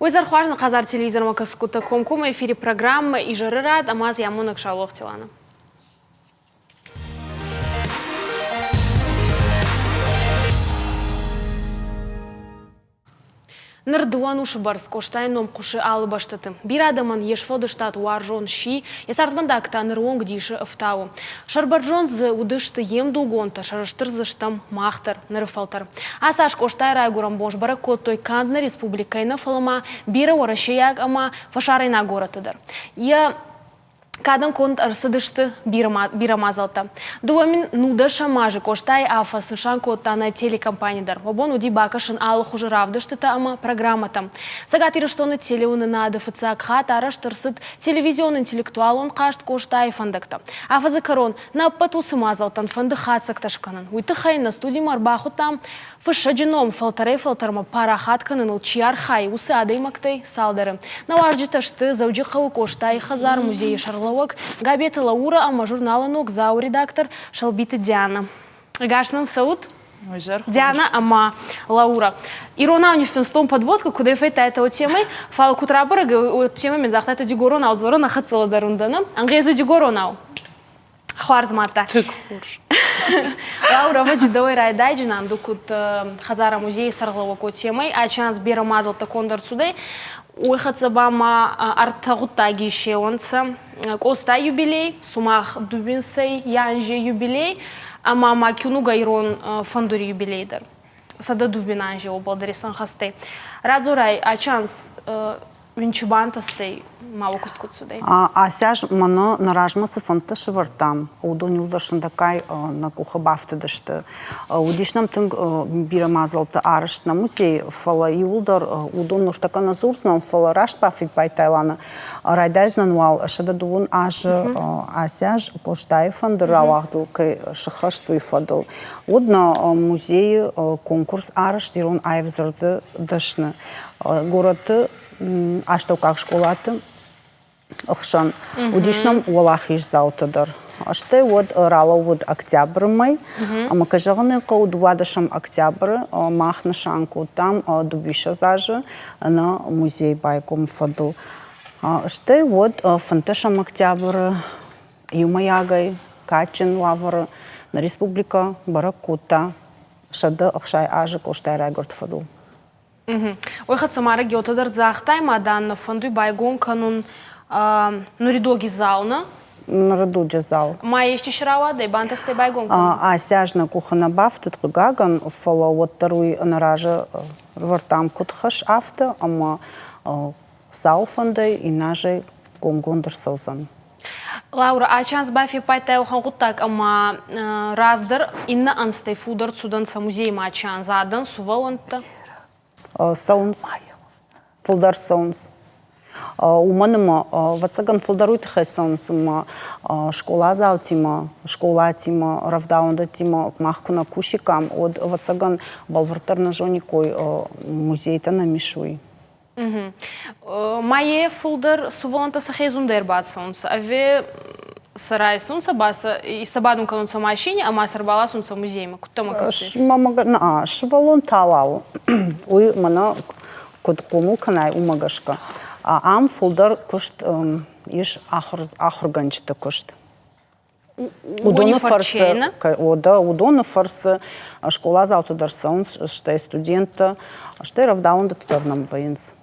Уый зӕрхуарз хъазар телевизормӕ кӕсгутӕ комкоммӕ эфири программӕ «Изӕры рад» ӕма зиамонӕг Саулохти Лана. Ныр дыууӕ ӕнусы бӕрц Къостайы ном хъуысы алы бӕстӕты. Бирӕ адӕмӕн йе сфӕлдыстад уарзон сси, йӕ цардвӕндаг та ныры онг дисы ӕфтауы. Сӕрбӕрзонд дзы уыдысты йе мдугонтӕ, сӕрыстыр дзы стӕм мах дӕр, ныры фӕлтӕр. Ацы аз Къостайы райгуырӕн бон сбӕрӕг кодтой канд нӕ республикӕйы нӕ, фӕлӕ ма бирӕ уӕрӕсейаг ӕмӕ фӕсарӕйнаг горӕтты дӕр. Йӕ Кадӕн конд ӕрцыдысты бирӕ мадзӕлттӕ. 2019 азы Къостайы афӕдз снысан кодта нӕ телекомпани дӕр. Уӕ бон уыди бакӕсын алы хуызы равдыстытӕ ӕмӕ программӕтӕм. Цӕгат Ирыстоны телеуынынады фыццаг хатт арӕзт ӕрцыд телевизион интеллектуалон хъазт Къостайы фӕндӕгтӕ. Афӕдзы кӕрон нӕ ӕппӕт уыцы мадзӕлттӕн фӕнды хатдзӕгтӕ скӕнын. Уый тыххӕй нӕ студимӕ ӕрбахуыдтам Фыссӕджы ном фӕлтӕрӕй-фӕлтӕрмӕ парахат кӕныныл чи архайы, уыцы адӕймӕгтӕй цалдӕры. Нӕ уазджытӕ сты Дзӕуджыхъӕуы Къостайы хӕдзар-музейы сӕргълӕууӕг Габеты Лаура ӕмӕ журналы Ногдзау редактор Сӕлбиты Диана. Ӕгас нӕм цӕут? Диана ӕмӕ Лаура. Иронау ниффинстон подводка, куд федтайтӕ уотемӕй, фал куд рабӕрӕг уотемӕй мин загътайтӕ дигоронау дзорӕн, ӕхӕццӕ лӕдӕрун дӕн. Ӕнгъезуй дигоронау? Хуарз мадта. Тынг хорз. Лаура, ӕвӕджи дӕуӕй райдайджинан, ду куд хӕдзарӕ музейи сӕргълӕууӕг уотемӕй ачи берӕ мадзӕлттӕ конд ӕрцудӕй. Уой хӕццӕ ба ма ӕртӕ гъуддаги исеуонцӕ. Къостай юбилей, сумах дууинсӕй анзи юбилей ӕма ма киунугӕ ирон фӕндури юбилей дӕр. 102 анзи уобӕл дӕр исӕнхӕст ӕй. Радзорай, ачи анз Уин бантӕстӕй ма уӕ куыст куыд цудӕй? Ацы аз мӕнӕ нӕ размӕ цы фӕндтӕ сӕвӕрдтам, уыдон иуылдӕр сындӕггай нӕ къухы бафтыдысты. Уыдис нӕм тынг бирӕ мадзӕлттӕ арӕзт нӕ музейы, фӕлӕ иуылдӕр уыдон ныртӕккӕ нӕ дзурдзынӕн, фӕлӕ раст бафиппайдтай, Лана, райдайдзынӕн уал 102 азы ацы аз Къостайы фӕндыр рауагъдыл кӕй сыххӕст, уый фӕдыл. Уыд нӕ музейы конкурс арӕзт ирон аив дзырды дӕсны. Горӕты астӕуккаг скъолаты хсӕн уыдис нӕм уӕлахиздзаутӕ дӕр. Стӕй уӕд ралӕууыд октябры мӕй, ӕмӕ кӕй зӕгъын ӕй хъӕуы, 12 октябры мах нысан кодтам дыууиссӕдз азы нӕ музей байгомы фӕдыл. Стӕй уӕд 15 октябры иумӕйагӕй кадджын уавӕры нӕ республикӕ бӕрӕг кодта 160 азы Къостайы райгуырды фӕдыл. Уой хӕццӕ ма региотӕ дӕр загътай, ма дан нӕ фӕндуй байгон кӕнун нуридоги зал, нӕ? Нуридуджы зал. Ма ести срауадӕй, бантӕстӕй байгон кӕнун? Ацы аз нӕ къухы нӕ бафтыд, хъыгагӕн, фӕлӕ уӕддӕр уый ӕнӕразы рвӕрдтам куыд хӕс, афтӕ, ӕмӕ Хуыцауы фӕндӕй иннӕ азӕй гомгонд ӕрцӕудзӕн. Лаура, ачанс бафеппайдтай уӕхӕн гъуддаг, ӕма раздӕр иннӕ ӕнзтӕй фулдӕр цудӕнцӕ музеймӕ ачанз адӕн, сувӕллӕнттӕ? Цӕуынц. Фулдӕр цӕуынц. Уымӕн ӕмӕ, ӕвӕццӕгӕн, фылдӕр уый тыххӕй цӕуынц, ӕмӕ скъоладзаутимӕ, скъолатимӕ, рӕвдауӕндӕттимӕ мах куы нӕ кусиккам, уӕд, ӕвӕццӕгӕн, бӕлвырддӕр нӕ зониккой, музейтӕ нӕм ис, уый. Ма е фулдӕр сувӕллӕнттӕ сӕхе зундӕй ӕрбацӕунцӕ, ӕви сӕ райсунцӕ ба сӕ исӕбадун кӕнунцӕ машини ӕма сӕ ӕрбаласунцӕ музеймӕ? Кудтӕмӕ кӕсуй? Сывӕллон тала у. Уый мӕнӕ куыд хъомыл кӕнай, уымӕ гӕсгӕ. Ам фылдӕр куыст ис ахуыргӕнджыты куыст. Уыдоны фӕрцы, уыдоны фӕрцы скъоладзаутӕ дӕр цӕуынц, стӕй студенттӕ, стӕй рӕвдауӕндӕтты дӕр нӕм вӕййынц.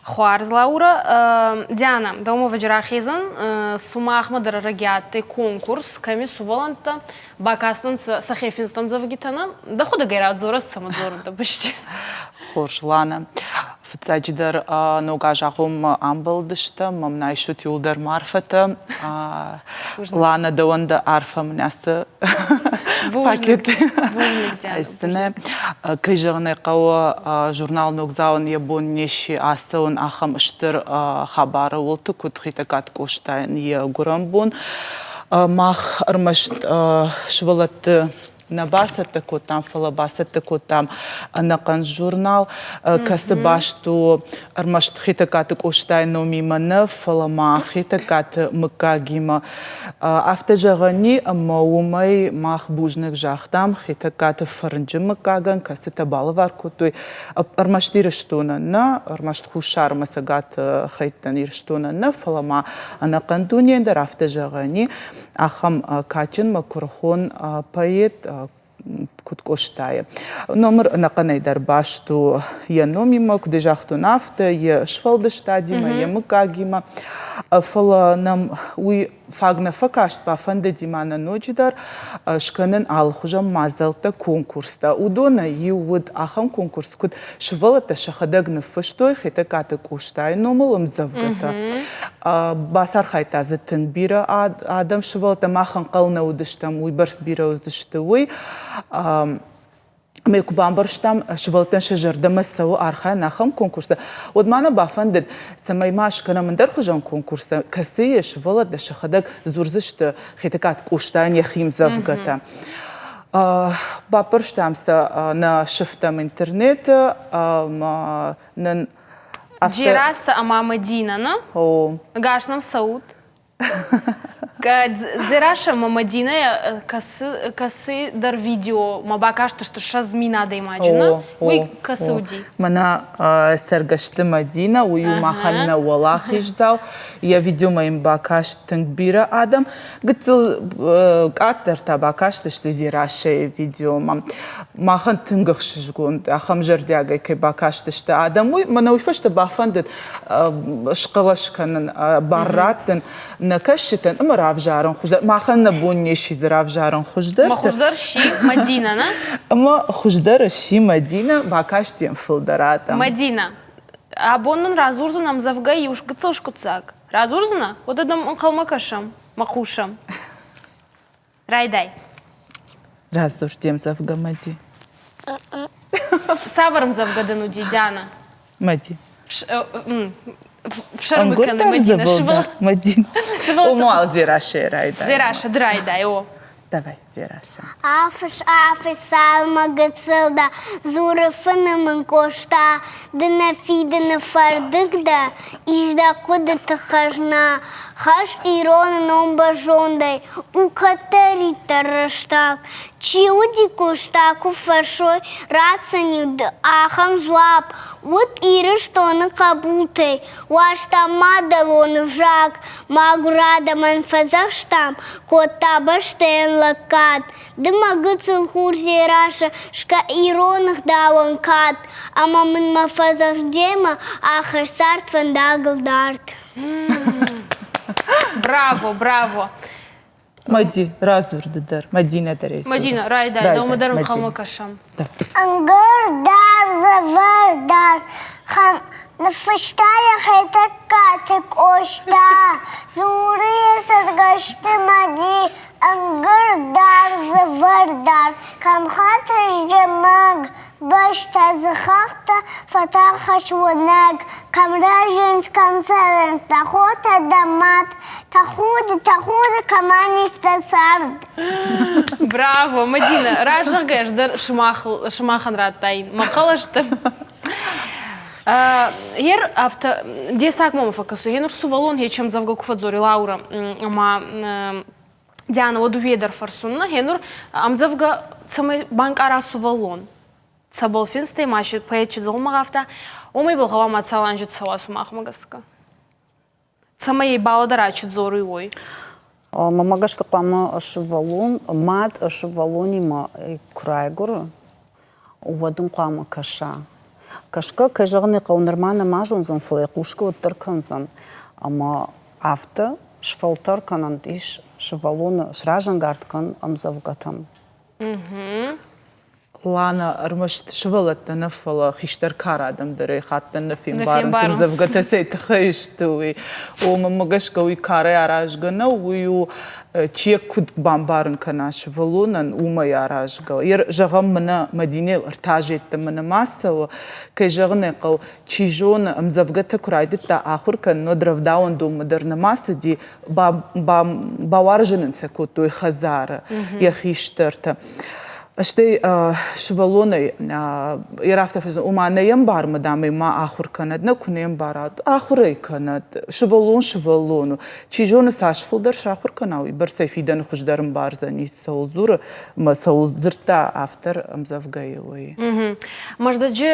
Хуарз, Лаура. Диана, дӕумӕ рахезӕн, сумахмӕ дӕр ӕрӕги адтӕй конкурс, кӕми сувӕллӕнттӕ бакастӕнцӕ сӕхе финст ӕмдзӕвгитӕ, нӕ? Дӕхуӕдӕг ӕй радзорӕ, цӕмӕ дзорун дӕ бӕсти? Хорз, Лана. Фыццаджыдӕр ног аз агъоммӕ амбӕлдыстӕм, мӕм айсут иуылдӕр ма арфӕтӕ. Лана, дӕуӕн дӕ арфӕ мын ацы пакеты айсдзынӕ. Кӕй зӕгъын ӕй хъӕуы, журнал Ногдзау-ӕн йӕ бон не сси ацӕуын ахӕм стыр хабары уылты, куыд Хетӕгкаты Къостайӕн йӕ гуырӕн бон. Мах ӕрмӕст сывӕллӕтты нӕ бацӕттӕ кодтам, фӕлӕ бацӕттӕ кодтам ӕнӕхъӕн журнал, кӕцы баст у ӕрмӕст Хетӕгкаты Къостайы номимӕ нӕ, фӕлӕ ма Хетӕгкаты мыггагимӕ. Афтӕ зӕгъӕн и, ӕмӕ уымӕй мах бузныг загътам Хетӕгкаты фӕрнджын мыггагӕн, кӕцытӕ балӕвар кодтой ӕрмӕст Ирыстонӕн нӕ, ӕрмӕст Хуссар ӕмӕ Цӕгат хӕйттӕн Ирыстонӕн нӕ, фӕлӕ ма ӕнӕхъӕн дунейӕн дӕр афтӕ зӕгъӕн и, ахӕм кадджын мӕ куырыхон поэт куыд Къостайы. Номыр ӕнӕхъӕнӕй дӕр баст у йӕ номимӕ, куыд загътон, афтӕ, йе сфӕлдыстадимӕ, йӕ мыггагимӕ. Фӕлӕ нӕм уый фаг нӕ фӕкаст, бафӕндыди ма нӕ ноджыдӕр скӕнын алыхуызон мадзӕлттӕ, конкурстӕ. Уыдонӕй иу уыд ахӕм конкурс, куыд сывӕллӕттӕ сӕхӕдӕг ныффыстой Хетӕгкаты Къостайы номыл ӕмдзӕвгӕтӕ. Бацархайдта дзы тынг бирӕ адӕм, сывӕллӕттӕ мах ӕнхъӕл нӕ уыдыстӕм, уыйбӕрц бирӕ уыдзысты, уый. Ӕмӕ куы бамбӕрстам, сывӕллӕттӕн сӕ зӕрдӕмӕ цӕуы архайын ахӕм конкурстӕ, уӕд ма нӕ бафӕндыд, цӕмӕй ма скӕнӕм ӕндӕрхуызон конкурстӕ, кӕцыйы сывӕллӕттӕ сӕхӕдӕг дзурдзысты Хетӕгкаты Къостайӕн йӕхи ӕмдзӕвгӕтӕ. Баппӕрстам сӕ нӕ сыфтӕм интернеты ӕмӕ нын Джераса ӕмӕ Мадина, нӕ? О. Гас нӕм цӕут? Дзерассӕ ӕмӕ Мадинӕ кӕцыдӕр видеомӕ бакастысты 20 000 адӕймаджы, нӕ? Уый кӕцы уыди? Мӕнӕ Цӕргӕсты Мадинӕ, уый у махӕн нӕ уӕлахиздзау. Йӕ видеомӕ йын бакаст тынг бирӕ адӕм. Гыццыл къаддӕр та бакастысты Дзерассӕйы видеомӕ. Махӕн тынг ӕхсызгон, ахӕм зӕрдиагӕй кӕй бакастысты адӕм, уый мӕнӕ уый фӕстӕ бафӕндыд схъӕлӕс кӕнын, бар раттын нӕ кӕсджытӕн ӕмӕ равзарын хуыздӕр. Махӕн нӕ бон не сси дзы равзарын хуыздӕр. Ӕмӕ хуыздӕр сси Мадинӕ, нӕ? Ӕмӕ хуыздӕр сси Мадинӕ, бакасти йӕм фылдӕр адӕм. Мадинӕ, абон нын радзурдзӕн ӕмдзӕвгӕ иу гыццыл скъуыддзаг. Радзурдзынӕ? Уӕдӕ дӕм ӕнхъӕлмӕ кӕсӕм, мӕ хъусӕм. Райдай. Радзур де мдзӕвгӕ, Мӕди. Цавӕр ӕмдзӕвгӕ дын уыди, Диана? Мӕди. Фсӕрмы кӕны Мӕдинӕ. Мӕдинӕ. О, Дзерассӕйы райдай. Дзерассӕ, ды райдай, о. Давай, Дзерассӕ. Афыс, афыс, алма гыццыл дӕ, дзуры фыны мын Къоста. Ды нӕ фидыны фӕрдыг дӕ, ис дӕ хъуыдыты хӕзна. Хӕс ироны ном бӕрзондӕй у кӕддӕриддӕр рӕстаг. Чи уыди Къоста, куы фӕрсой, ратдзӕн-иу ды ахӕм дзуапп: Уыд Ирыстоны хъӕбултӕй, уарзта мадӕлон ӕвзаг, мӕгуыр адӕмӕн фӕдзӕхстам, кодта бӕстӕйӕн лӕггад. Ды мӕ гыццыл хур Дзерассӕ скӕ ирон ӕгъдауӕн кад, ӕмӕ мын мӕ фӕдзӕхст демӕ ахӕсс цардфӕндагыл дард. Браво, браво! Мади, радзур ды дӕр. Мадинӕ дӕр Мадина, райдай, дӕумӕ дӕр ӕнхъӕлмӕ кӕсӕм. Ӕнгӕр дӕр, дзӕвӕр дӕр, ныффыста йӕ Хетӕгкаты Къоста, дзуры йӕ Цӕргӕсты Мади, ӕнгӕр дӕр, дзӕвӕр дӕр, кӕм хатыс зымӕг, бӕстӕ дзы хӕхтӕ фӕтӕхыс уынӕг, кӕм рӕзынц, кӕм цӕрынц дӕ хотӕ, дӕ мад, тӕхуды, тӕхуды, кӕмӕн ис дӕ цард. Браво, Мадина, раст зӕгъгӕ, ӕз дӕр сымахӕн радтаин мӕ хъӕлӕсты. Ер афтӕ десаг мӕмӕ фӕкӕсы. Енур сувӕллон хечем дзӕвгӕ ку фӕдзори Лаура ӕма Диана, уӕд уе дӕр фӕрсун. Гъенур ӕмдзӕвгӕ цӕмӕй банкъара сувӕллон. Цӕбӕл финстӕй ма си поэт чи дзолмӕ гъавта, уомӕй был гъӕуама цал анзи цӕуа сумахмӕ гӕсгӕ? Цӕмӕй ей балӕдӕра чи дзоруй, уой. Мамӕ гӕсгӕ хъуамӕ сывӕллон, мад сывӕллонимӕ куы райгуыры, уӕд ын хъуамӕ кӕса. Кӕсгӕ, кӕй зӕгъын ӕй хъӕуы, нырма нӕма зондзӕн, фӕлӕ йӕ хъусгӕ уӕддӕр кӕндзӕн. Ӕмӕ афтӕ сфӕлтӕр кӕнӕн ис сывӕллоны сразӕнгард кӕн ӕмдзӕвгӕтӕм. Лана ӕрмӕст сывӕллӕттӕ нӕ, фӕлӕ хистӕр кары адӕм дӕр ӕй хаттӕн нӕ фембарынц, ӕмдзӕвгӕтӕ цӕй тыххӕй сты, уый. О, мӕнмӕ гӕсгӕ уый карӕй аразгӕ нӕу, уый у, чи куыд бамбарын кӕна сывӕллонӕн, уымӕй аразгӕ. Зӕгъӕм, мӕнӕ Мадинӕйыл ӕртӕ азы мӕнӕ ма цӕуы, кӕй зӕгъын ӕй хъӕуы, чи зоны, ӕмдзӕвгӕтӕ куы райдыдта ахуыр кӕнын, уӕд рӕвдауӕндонмӕ дӕр нӕма цыди, бауарзын ын сӕ кодтой хӕдзары йӕ хистӕртӕ. Стӕй сывӕллонӕй йӕ афтӕ фӕзын, ома нӕ йӕм бармӕ, дам, ӕй ма ахуыр кӕнӕд, нӕ куы не мбара, ахуыр ӕй кӕнӕд. Сывӕллон сывӕллон у. Чи зоны, цас фылдӕр сахуыр кӕна, уыйбӕрц ӕй фидӕны хуыздӕр ӕмбардзӕни, цӕуыл дзуры ӕмӕ цӕуыл дзырдта автор ӕмдзӕвгӕйы, уый. Мӕздӕджы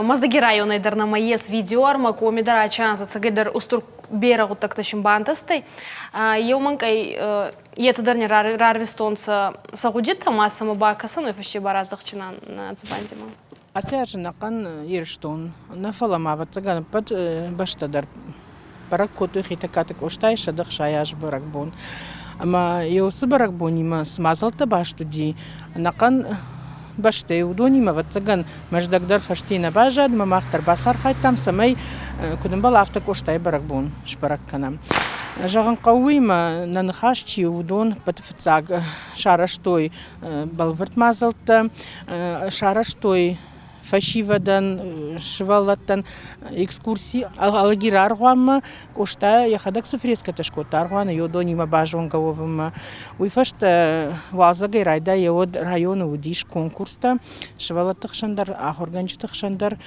Мӕздӕги районӕй дӕр нӕмӕ ес видеоӕрмӕг, уоми дӕр ачанс ӕцӕгӕйдӕр устур берӕ гъуддӕгтӕ син бантӕстӕй. Еу мӕнкъӕй етӕ дӕр не рарвистонцӕ сӕ гъудитӕ, ма сӕмӕ бакӕсӕн, уой фӕсте ба раздӕхчинан дзубандимӕ. Ацы аз ӕнӕхъӕн Ирыстон, нӕ фӕлӕ ма, ӕвӕццӕгӕн, ӕппӕт бӕстӕ дӕр бӕрӕг кодтой Хетӕгкаты Къостайы 160 азы бӕрӕгбон. Ӕмӕ йӕ уыцы бӕрӕгбонимӕ цы мадзӕлттӕ баст уыди, ӕнӕхъӕн бӕстӕйы уыдонимӕ, ӕвӕццӕгӕн, Мӕздӕг дӕр фӕсте нӕ баззад ӕмӕ мах дӕр бацархайдтам, цӕмӕй, куыд ӕмбӕлы, афтӕ Къостайы бӕрӕгбон сбӕрӕг кӕнӕм. Зӕгъын хъӕуы уыимӕ, нӕ ныхас чи у, уыдон ӕппӕты фыццаг сарӕзтой бӕлвырд мадзӕлттӕ, сарӕзтой фӕсивӕдӕн, сывӕллӕттӕн экскурси Алагиры аргъуанмӕ. Къоста йӕхӕдӕг цы фрескӕтӕ скодта аргъуаны, уыдонимӕ базонгӕ уӕвынмӕ. Уый фӕстӕ уалдзӕгӕй райдайӕ уӕд районы уыдис конкурстӕ сывӕллӕтты хсӕн дӕр, ахуыргӕнджыты хсӕн дӕр.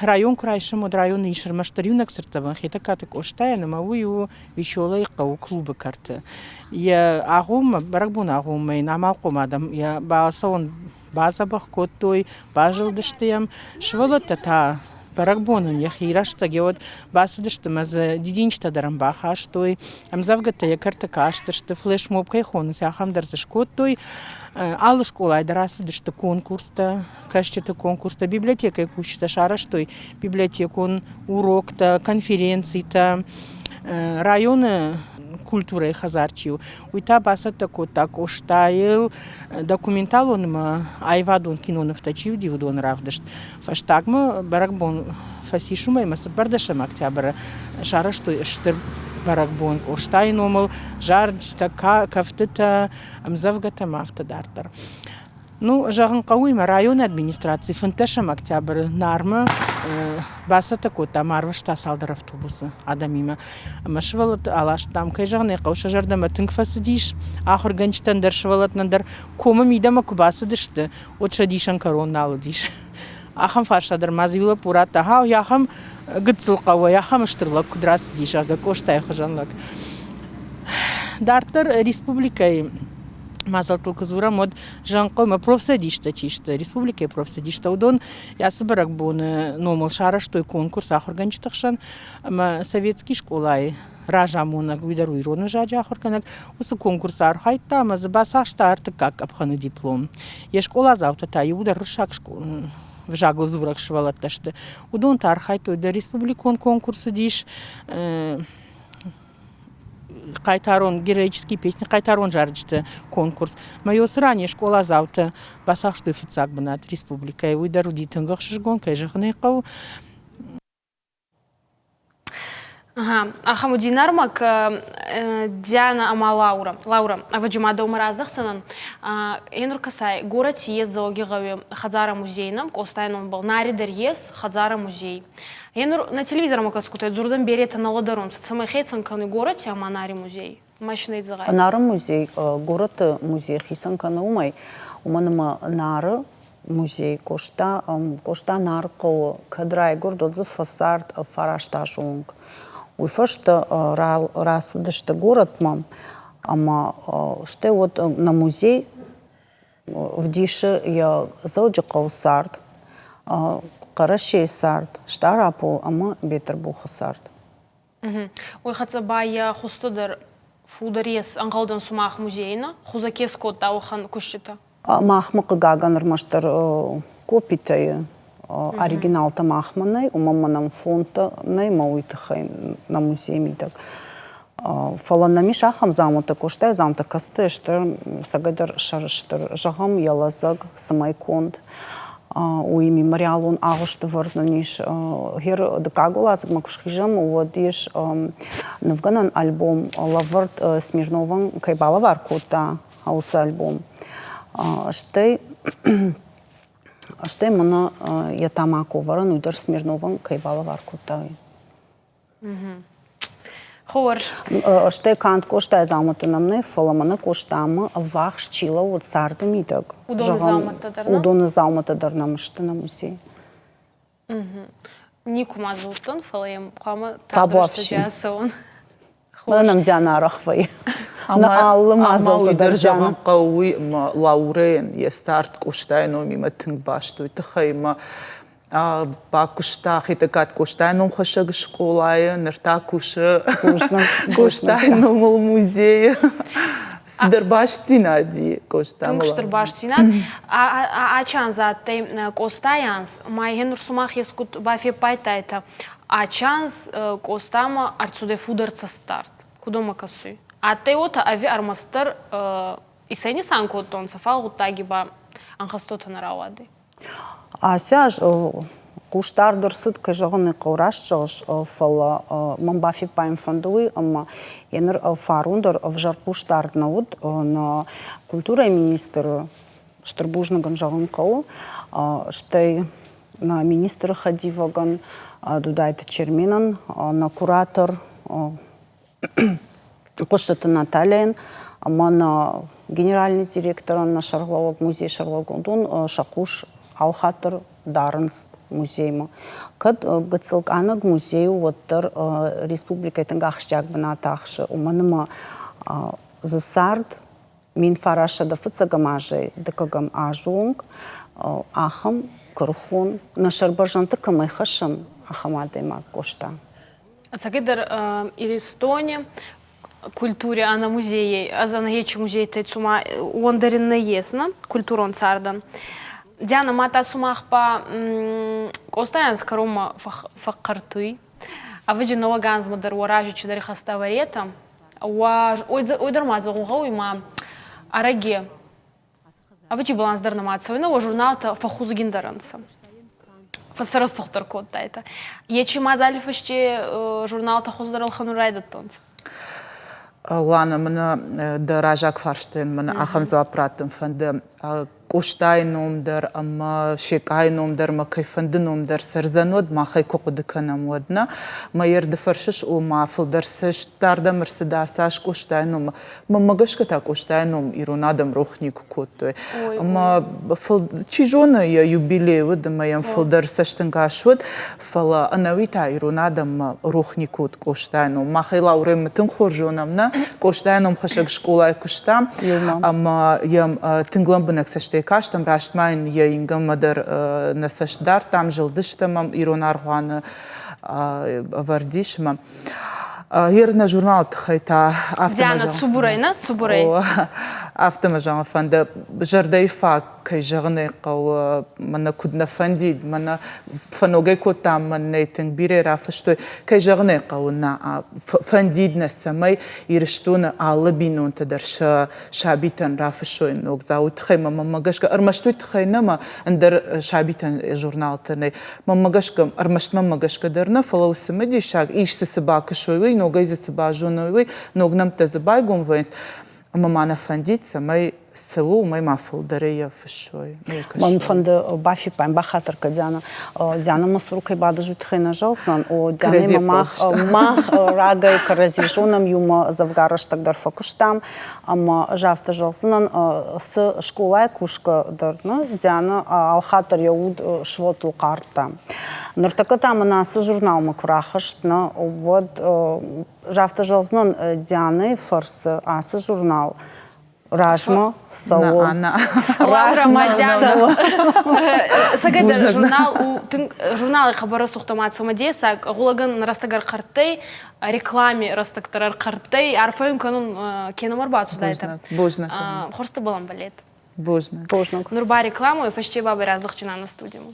Район куы райсӕм, уӕд районы ис ӕрмӕстдӕр иунӕг цыртдзӕвӕн Хетӕгкаты Къостайӕн ӕмӕ уый у Веселӕйы хъӕуы клубы кӕрты. Йӕ агъоммӕ, бӕрӕгбоны агъоммӕ йын амалхъом адӕм йӕ бацӕуӕн бадзӕбӕх кодтой, базылдысты йӕм. Сывӕллӕттӕ та бӕрӕгбонӕн йӕхи рӕстӕг уӕд бацыдысты ӕмӕ дзы дидинджытӕ дӕр ӕмбахастой, ӕмдзӕвгӕтӕ йӕ кӕрты кастысты, флешмоб кӕй хонынц, ахӕм дӕр дзы скодтой. Алы скъолайы дӕр ацыдысты конкурстӕ, кӕсджыты конкурстӕ, библиотекӕйы кусджытӕ сарӕзтой библиотекон уроктӕ, конференцитӕ. Районы культурӕйы хӕдзар чи у, уый та бацӕттӕ кодта Къостайыл документалон ӕмӕ аивадон кинонывтӕ чи уыди, уыдоны равдыст. Фӕстагмӕ бӕрӕгбон фӕцис уымӕй ӕмӕ цыппӕрдӕсӕм октябры сарӕзтой стыр бӕрӕгбон Къостайы номыл зарджытӕ, кӕфтытӕ, ӕмдзӕвгӕтӕ ӕмӕ афтӕ дарддӕр. Ну, зӕгъын хъӕуы, ӕмӕ районы администраци фынддӕсӕм октябры Нармӕ бацӕттӕ кодта ӕмӕ арвыста цалдӕр автобусы адӕмимӕ. Ӕмӕ сывӕллӕтты аластам, кӕй зӕгъын ӕй хъӕуы, сӕ зӕрдӕмӕ тынг фӕцыдис. Ахуыргӕнджытӕн дӕр, сывӕллӕттӕн дӕр комы мидӕмӕ куы бацыдысты, уӕд сӕ дисӕн кӕрон нал уыдис. Ахӕм фарста дӕр ма дзы иу лӕппу радта, хау, ахӕм гыццыл хъӕуӕй ахӕм стыр лӕг куыд рацыди, зӕгъгӕ, Къостайы хуызӕн лӕг. Дарддӕр республикӕйы мадзӕлттыл куы дзурӕм, уӕд зӕнхъомӕ профцӕдистӕ чи сты, республикӕйы профцӕдистӕ, уыдон ацы бӕрӕгбоны номыл сарӕзтой конкурс ахуыргӕнджыты хсӕн ӕмӕ советский скъолайы разамонӕг, уый дӕр у ирон ӕвзаджы ахуыргӕнӕг, уыцы конкурсы архайдта ӕмӕ дзы бацахста ӕртыккаг къӕпхӕны диплом. Йе скъоладзаутӕ та иуылдӕр уырыссаг ӕвзагыл дзурӕг сывӕллӕттӕ сты. Уыдон та архайдтой дӕр республикон конкурс уыдис хъайтарон героические песни, хъайтарон зарджыты конкурс. Мӕ уыцы ран йе скъоладзаутӕ бацахстой фыццаг бынат республикӕйы. Уый дӕр уыди тынг ӕхсызгон, кӕй зӕгъын ӕй хъӕуы. Ахӕм уыди нӕрмӕг Диана ӕмӕ Лаура. Лаура, ӕвӕджы ма дӕумӕ раздӕхдзӕнӕн. Енур кӕсай, горӕти ес Дзӕуӕгигъӕуи хӕдзарӕ-музей нӕм Къостай номбӕл. Нари дӕр ес хӕдзарӕ-музей. Енур нӕ телевизормӕ кӕсгутӕ дзурдӕн беретӕ нӕ лӕдӕрунцӕ, цӕмӕй хецӕн кӕнуй горӕти ӕма Нари музей. Машинӕйы дзӕгъӕл. Нары музей горӕты музей хицӕн кӕны уымӕй, уымӕн ӕмӕ Нары музей Къоста, Къоста Нары хъӕуы кӕд райгуырд, уӕд дзы фӕцард фараст азы онг. Уый фӕстӕ рацыдысты горӕтмӕ ӕмӕ стӕй уӕд нӕ музей ӕвдисы йӕ Дзӕуджыхъӕуы цард, Хъӕрӕсейы цард, Стъарапол ӕмӕ Бетъырбухы цард. Уой хӕццӕ ба йӕ хузтӕ дӕр фулдӕр ес, ӕнгъӕлдӕн сумах музейи нӕ хузӕ ке скодта, уӕхӕн куститӕ? Махмӕ, хъыгагӕн, ӕрмӕстдӕр копитӕй оригиналтӕ махмӕ нӕй, уымӕн ӕмӕ нӕм фондтӕ нӕй ӕмӕ уый тыххӕй нӕ музейы мидӕг. Фӕлӕ нӕм ис ахӕм дзаумӕттӕ, Къостайы дзаумӕттӕ, кӕцытӕ сты цӕгӕйдӕр сӕрыстыр. Зӕгъӕм, йӕ лӕдзӕг, цымӕй конд, уый мемориалон агъуысты вӕрд нын ис. Гъер дыккаг уӕладзыгмӕ куы схизӕм, уӕд ис нывгӕнӕн альбом лӕвӕрд Смирновӕн кӕй балӕвар кодта, уыцы альбом. Стӕй стӕй мӕнӕ йӕ тамако вӕрӕн уый дӕр Смирновӕн кӕй балӕвар кодта, уый. Хорз. Стӕй канд Къостайы дзаумӕттӕ нӕм нӕй, фӕлӕ мӕнӕ Къостамӕ ӕввахс чи лӕууыд царды мидӕг, Уыдоны дзаумӕттӕ дӕр, уыдоны дзаумӕттӕ дӕр нӕм сты нӕ музейы. Никуы ма дзы уыдтӕн, фӕлӕ йӕм хъуамӕ тагъд рӕстӕджы ацӕуон. Мӕнӕ нӕм Диана арӕх вӕййы. Нӕ алы мадзӕлтты дӕр зӕгъын хъӕуы уый, ӕмӕ Лаурӕйӕн йӕ цард Къостайы номимӕ тынг баст у. Уый тыххӕй ӕмӕ бакуыста Хетӕгкаты Къостайы номхӕссӕг скъолайы, ныр та кусы Къостайы номыл музейы. Цыдӕр бастдзинад и Къостамӕ. Тынг стыр бастдзинад. Ачанз адтӕй Къостайанз, ма нур сумах ескуд бафеппайдтайтӕ. Ачанз Къостамӕ ӕрцудӕй фудӕр цӕстдард. Кудомӕ кӕсуй? Адтӕй уотӕ ӕви ӕрмӕстдӕр исӕй нисан кодтонцӕ, фал гъуддаги ба ӕнхӕстотӕ нӕ рауадӕй? Ацы аз хъусдард ӕрцыд, кӕй зӕгъын ӕй хъӕуы, раст зӕгъыс, фӕлӕ мӕн бафиппайын фӕнды уый, ӕмӕ йӕ ныр фарон дӕр ӕвзӕр хъусдард нӕ уыд. Нӕ культурӕйы министры стыр бузныг ын зӕгъын хъӕуы, стӕй нӕ министры хӕдивӕгӕн Дудайты Черменӕн, нӕ куратор Хъуысыты Натальяйӕн ӕмӕ нӕ генеральный директорӕн, нӕ сӕргълӕууӕг, музейы сӕргълӕууӕг, уыдон сӕ хъус алхатт дӕр дарынц музеймӕ. Кӕд гыццыл къанӕг музей у, уӕддӕр республикӕйы тынг ахсджиаг бынат ахсы, уымӕн ӕмӕ дзы цард 1900 фыццӕгӕм азӕй дыккӕгӕм азы онг ахӕм куырыхон, нӕ сӕрбӕрзӕндты кӕмӕй хӕссӕм, ахӕм адӕймаг Къоста. Ӕцӕгӕйдӕр Иристони культурӕ ӕнӕ музейӕй, ӕз ӕнӕ музейтӕй цума уондӕр ин нӕййес, нӕ культурон цардӕн. Диана, мадта сумах ба Къостай анз кӕронмӕ фӕхъхъӕртуй. Ӕвӕджи нӕуӕг анзмӕ дӕр уӕ рази чидӕр ихӕстӕ ӕвӕретӕ. Уой дӕр ма зӕгъун гъӕуй, ма ӕрӕги Ӕвӕджи баланс дӕр нӕма цӕуй, уӕ журналтӕ фӕххузгиндӕр ӕнцӕ. Фӕссӕрӕстугъддӕр кодтайтӕ. Ечи мадзали фӕсте журналтӕ хуздӕр ӕлхӕнун райдӕдтонцӕ. Лана, мӕнӕ дӕ раззаг фарстӕн мӕнӕ ахӕм дзуапп раттын фӕнды. Къостайы ном дӕр ӕмӕ Секъайы ном дӕр ӕмӕ кӕйфӕнды ном дӕр цӕрдзӕн, уӕд махӕй куы хъуыды кӕнӕм, уӕд нӕ. Мӕ ды фӕрсыс, ома фылдӕр цӕстдардӕм ӕрцыд ацы аз Къостайы номмӕ. Мӕнмӕ гӕсгӕ та Къостайы ном ирон адӕм рох никуы кодтой. Ӕмӕ чи зоны, йӕ юбилей уыд ӕмӕ йӕм фылдӕр цӕстӕнгас уыд, фӕлӕ ӕнӕуи та ирон адӕммӕ рох никуы уыд Къостайы ном. Мах ӕй Лаурӕмӕ тынг хорз зонӕм, нӕ? Къостайы номхӕссӕг скъолайы куыстам ӕмӕ йӕм тынг лӕмбынӕг цӕстӕй кастӕм, раст ма йын йӕ ингӕнмӕ дӕр нӕ цӕст дардтам, зылдыстӕм ӕм ирон аргъуаны ӕвӕрд ис ӕмӕ Ер нӕ журналы тыххӕй та афтӕ Диана, цубурӕй, нӕ цубурӕй. Афтӕ мӕ зӕгъын фӕнды, зӕрдӕйы фаг, кӕй зӕгъын ӕй хъӕуы, мӕнӕ куыд нӕ фӕндид, мӕнӕ фӕногӕй кодтам, мӕнӕ тынг бирӕ рафыстой. Кӕй зӕгъын ӕй хъӕуы, нӕ фӕндид нӕ, цӕмӕй Ирыстоны алы бинонтӕ дӕр сӕ сабитӕн рафыссой ногдзау. Уый тыххӕй мӕ гӕсгӕ, ӕрмӕст уый тыххӕй нӕ, мӕ ӕндӕр сабитӕн журналтӕ нӕй. Мӕнмӕ гӕсгӕ, ӕрмӕст мӕнмӕ гӕсгӕ дӕр нӕ, фӕлӕ у цымыдисаг, ис дзы цы бакӕсой, уый, ногӕй дзы цы базоной, уый, ног нӕмттӕ дзы байгом вӕййынц. Ӕмӕ ма нӕ фӕндид, цӕмӕй цы у, уымӕй ма фылдӕрӕй йӕ фыссой. Мӕн фӕнды бафиппайын, бахатыр кӕн, Диана. Диана мӕ цуры кӕй бадыз, уый тыххӕй нӕ зӕгъдзынӕн. О, Дианаимӕ мах, мах рагӕй кӕрӕдзи зонӕм, иумӕ дзӕвгар рӕстӕг дӕр фӕкуыстам. Ӕмӕ ӕз афтӕ зӕгъдзынӕн, цы скъолайы кусгӕ дӕр нӕ, Диана алхатт дӕр йӕ уд сывӕллӕттыл хъардта. Ныртӕккӕ та мын ацы журналмӕ куы рахызт, нӕ, уӕд ӕз афтӕ зӕгъдзынӕн, Дианӕйы фӕрцы ацы журнал размӕ цӕуы. Размӕ цӕуы. Сагайдӕр журнал у тынг журналы хабары сугъта цымыдесаг, гъулӕгӕн рӕстӕг ӕрхъӕрттӕй, рекламе рӕстӕгдӕр ӕрхъӕрттӕй, арфӕ кӕнун кенӕ ма рбацудайтӕ. Бузныг. Хуӕрзтӕ балӕмбӕлет. Бузныг. Бузныг. Нур ба рекламу, фӕсте ба раздӕхджынӕн на студимӕ.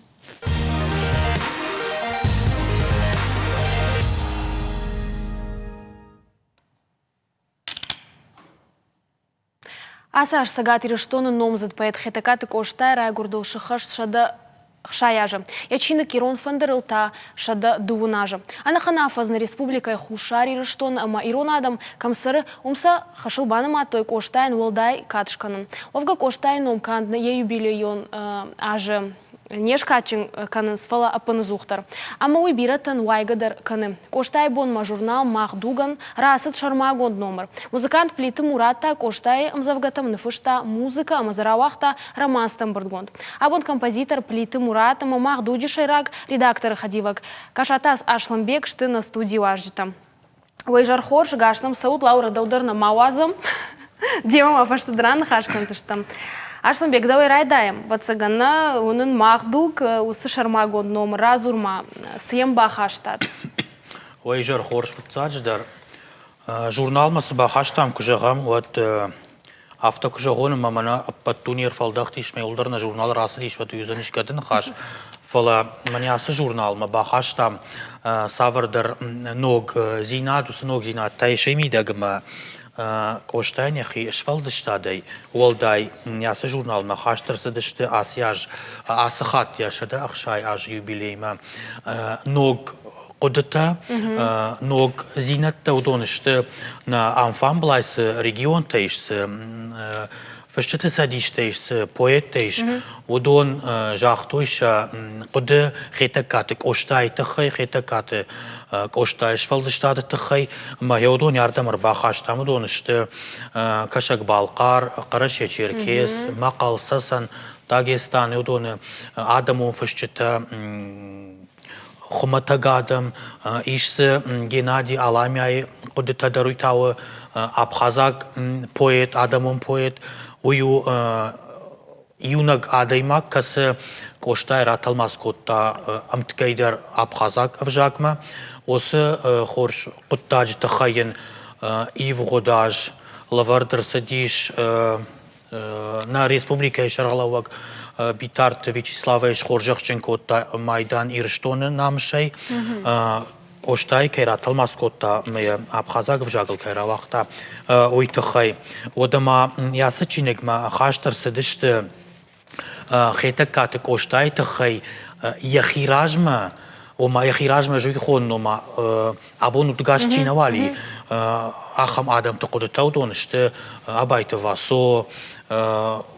Ацы аз Цӕгат Ирыстоны номдзыд поэт Хетӕгкаты Къостайы райгуырдыл сыххӕст 160 азы. Йӕ чиныг Ирон фӕндырыл та 120 азы. Ӕнӕхъӕн афӕдз нӕ республикӕйы Хуссар Ирыстон ӕмӕ ирон адӕм кӕм цӕры, уым сӕ хӕсыл банымадтой Къостайӕн уӕлдай кад скӕнын. Уӕвгӕ Къостайы ном канд йӕ юбилейон азы. не скадджын кӕнынц, фӕлӕ ӕппынӕдзухдӕр. Ӕмӕ уый бирӕтӕн уайгӕ дӕр кӕны. Къостайы бонмӕ журнал «Мах дугӕн» рацыд сӕрмагонд номыр. Музыкант Плиты Мурат та Къостайы ӕмдзӕвгӕтӕм ныффыста музыкӕ ӕмӕ дзы рауагъта романсты ӕмбырдгонд. Абон композитор Плиты Мурат ӕмӕ «Мах дуджы» сӕйраг редакторы хӕдивӕг Касаты Аслӕнбег сты нӕ студийы уазджытӕ. Уӕ изӕр хорз, гас нӕм цӕут, Лаура, дӕу дӕр нӕ ма уадзӕм. Демӕ ма фӕстӕдӕр аныхас кӕндзыстӕм. Аслӕнбег, дӕуӕй райдайӕм. Ӕвӕццӕгӕн нӕ уынын мах дуг уыцы сӕрмагонд номы радзур-ма, цы йӕм бахастат? Уӕ изӕр хорз, фыццаджыдӕр. Журналмӕ цы бахастам, куы зӕгъӕм, уӕд Афтӕ куы зӕгъон, ӕмӕ мӕнӕ ӕппӕт дуне ӕрфӕлдӕхтис, мӕ иуылдӕр нӕ журнал рацыдис, уӕд уыдзӕнис гӕды ныхас. Фӕлӕ мӕнӕ ацы журналмӕ бахастам цавӕрдӕр ногдзинад, уыцы ногдзинад та ис мидӕг ӕмӕ Къостайӕн йӕхи сфӕлдыстадӕй уӕлдай ацы журналмӕ хаст ӕрцыдысты ацы аз, ацы хатт йӕ 160 азы юбилеймӕ ног хъуыдытӕ, ногдзинӕдтӕ уыдон сты нӕ амфамблай цы регионтӕ ис, цы фысджыты цӕдистӕ ис, цы поэттӕ ис, уыдон загътой сӕ хъуыды Хетӕгкаты Къостайы тыххӕй, Хетӕгкаты Къостайы сфӕлдыстады тыххӕй, ӕмӕ йӕ уыдон ардӕм ӕрбахастам. Уыдон сты Кӕсӕг-Балхъар, Хъӕрӕсе-Черкес, Мӕхъӕл, Цӕцӕн, Дагестан, уыдоны адӕмон фысджытӕ, хуымӕтӕг адӕм, ис дзы Геннадий Аламиайы хъуыдытӕ дӕр, уый та у абхазаг поэт, адӕмон поэт. Уый у иунӕг адӕймаг, кӕцы Къостайы ратӕлмац кодта ӕмткӕй дӕр абхазаг ӕвзагмӕ. Уыцы хорз хъуыддаджы тыххӕй йын ивгъуыд аз лӕвӕрд ӕрцыдис Нӕ республикӕйы сӕргълӕууӕг Битарты Вячеславӕй схорзӕхджын кодта майдан Ирыстоны намысӕй. Къостайы кӕй ратӕлмац кодта ӕмӕ йӕ абхазаг ӕвзагыл кӕй рауагъта, уый тыххӕй. Уӕдӕ ма йӕ ацы чиныгмӕ хаст ӕрцыдысты Хетӕгкаты Къостайы тыххӕй йӕхи размӕ, ома йӕхи размӕ зуйхон, ома абон удгас чи нӕ уал и, ахӕм адӕмты хъуыдытӕ уыдон сты Абайты Васо,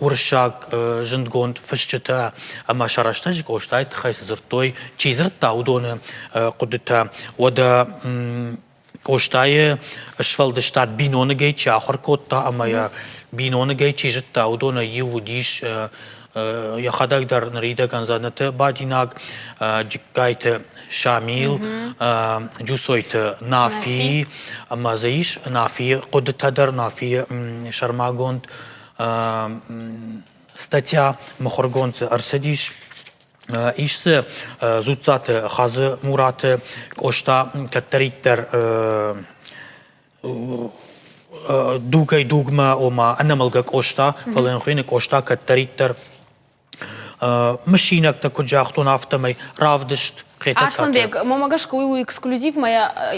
уырыссаг зындгонд фысджытӕ ӕмӕ сӕ рӕстӕджы Къостайы тыххӕй цы дзырдтой, чи дзырдта, уыдоны хъуыдытӕ. Уӕдӕ Къостайы сфӕлдыстад биноныгӕй чи ахуыр кодта ӕмӕ йӕ биноныгӕй чи зыдта, уыдонӕй иу уыдис йӕхӕдӕг дӕр ныридӕгӕн дзӕнӕты бадинаг Джыккайты Шамил, Джусойты Нафи, ӕмӕ дзы ис Нафийы хъуыдытӕ дӕр, Нафийы сӕрмагонд статья мыхуыргонд дзы ӕрцыдис. Ис дзы Дзуццаты Хадзы-Мураты Къоста кӕддӕриддӕр дугӕй-дугмӕ, ома ӕнӕмӕлгӕ Къоста, фӕлӕ йын хуыйны Къоста кӕддӕриддӕр мысинӕгтӕ куыд загътон, афтӕмӕй равдыст Хетӕгкаты. Асланбег, мӕмӕ гӕсгӕ уый у эксклюзив, мӕ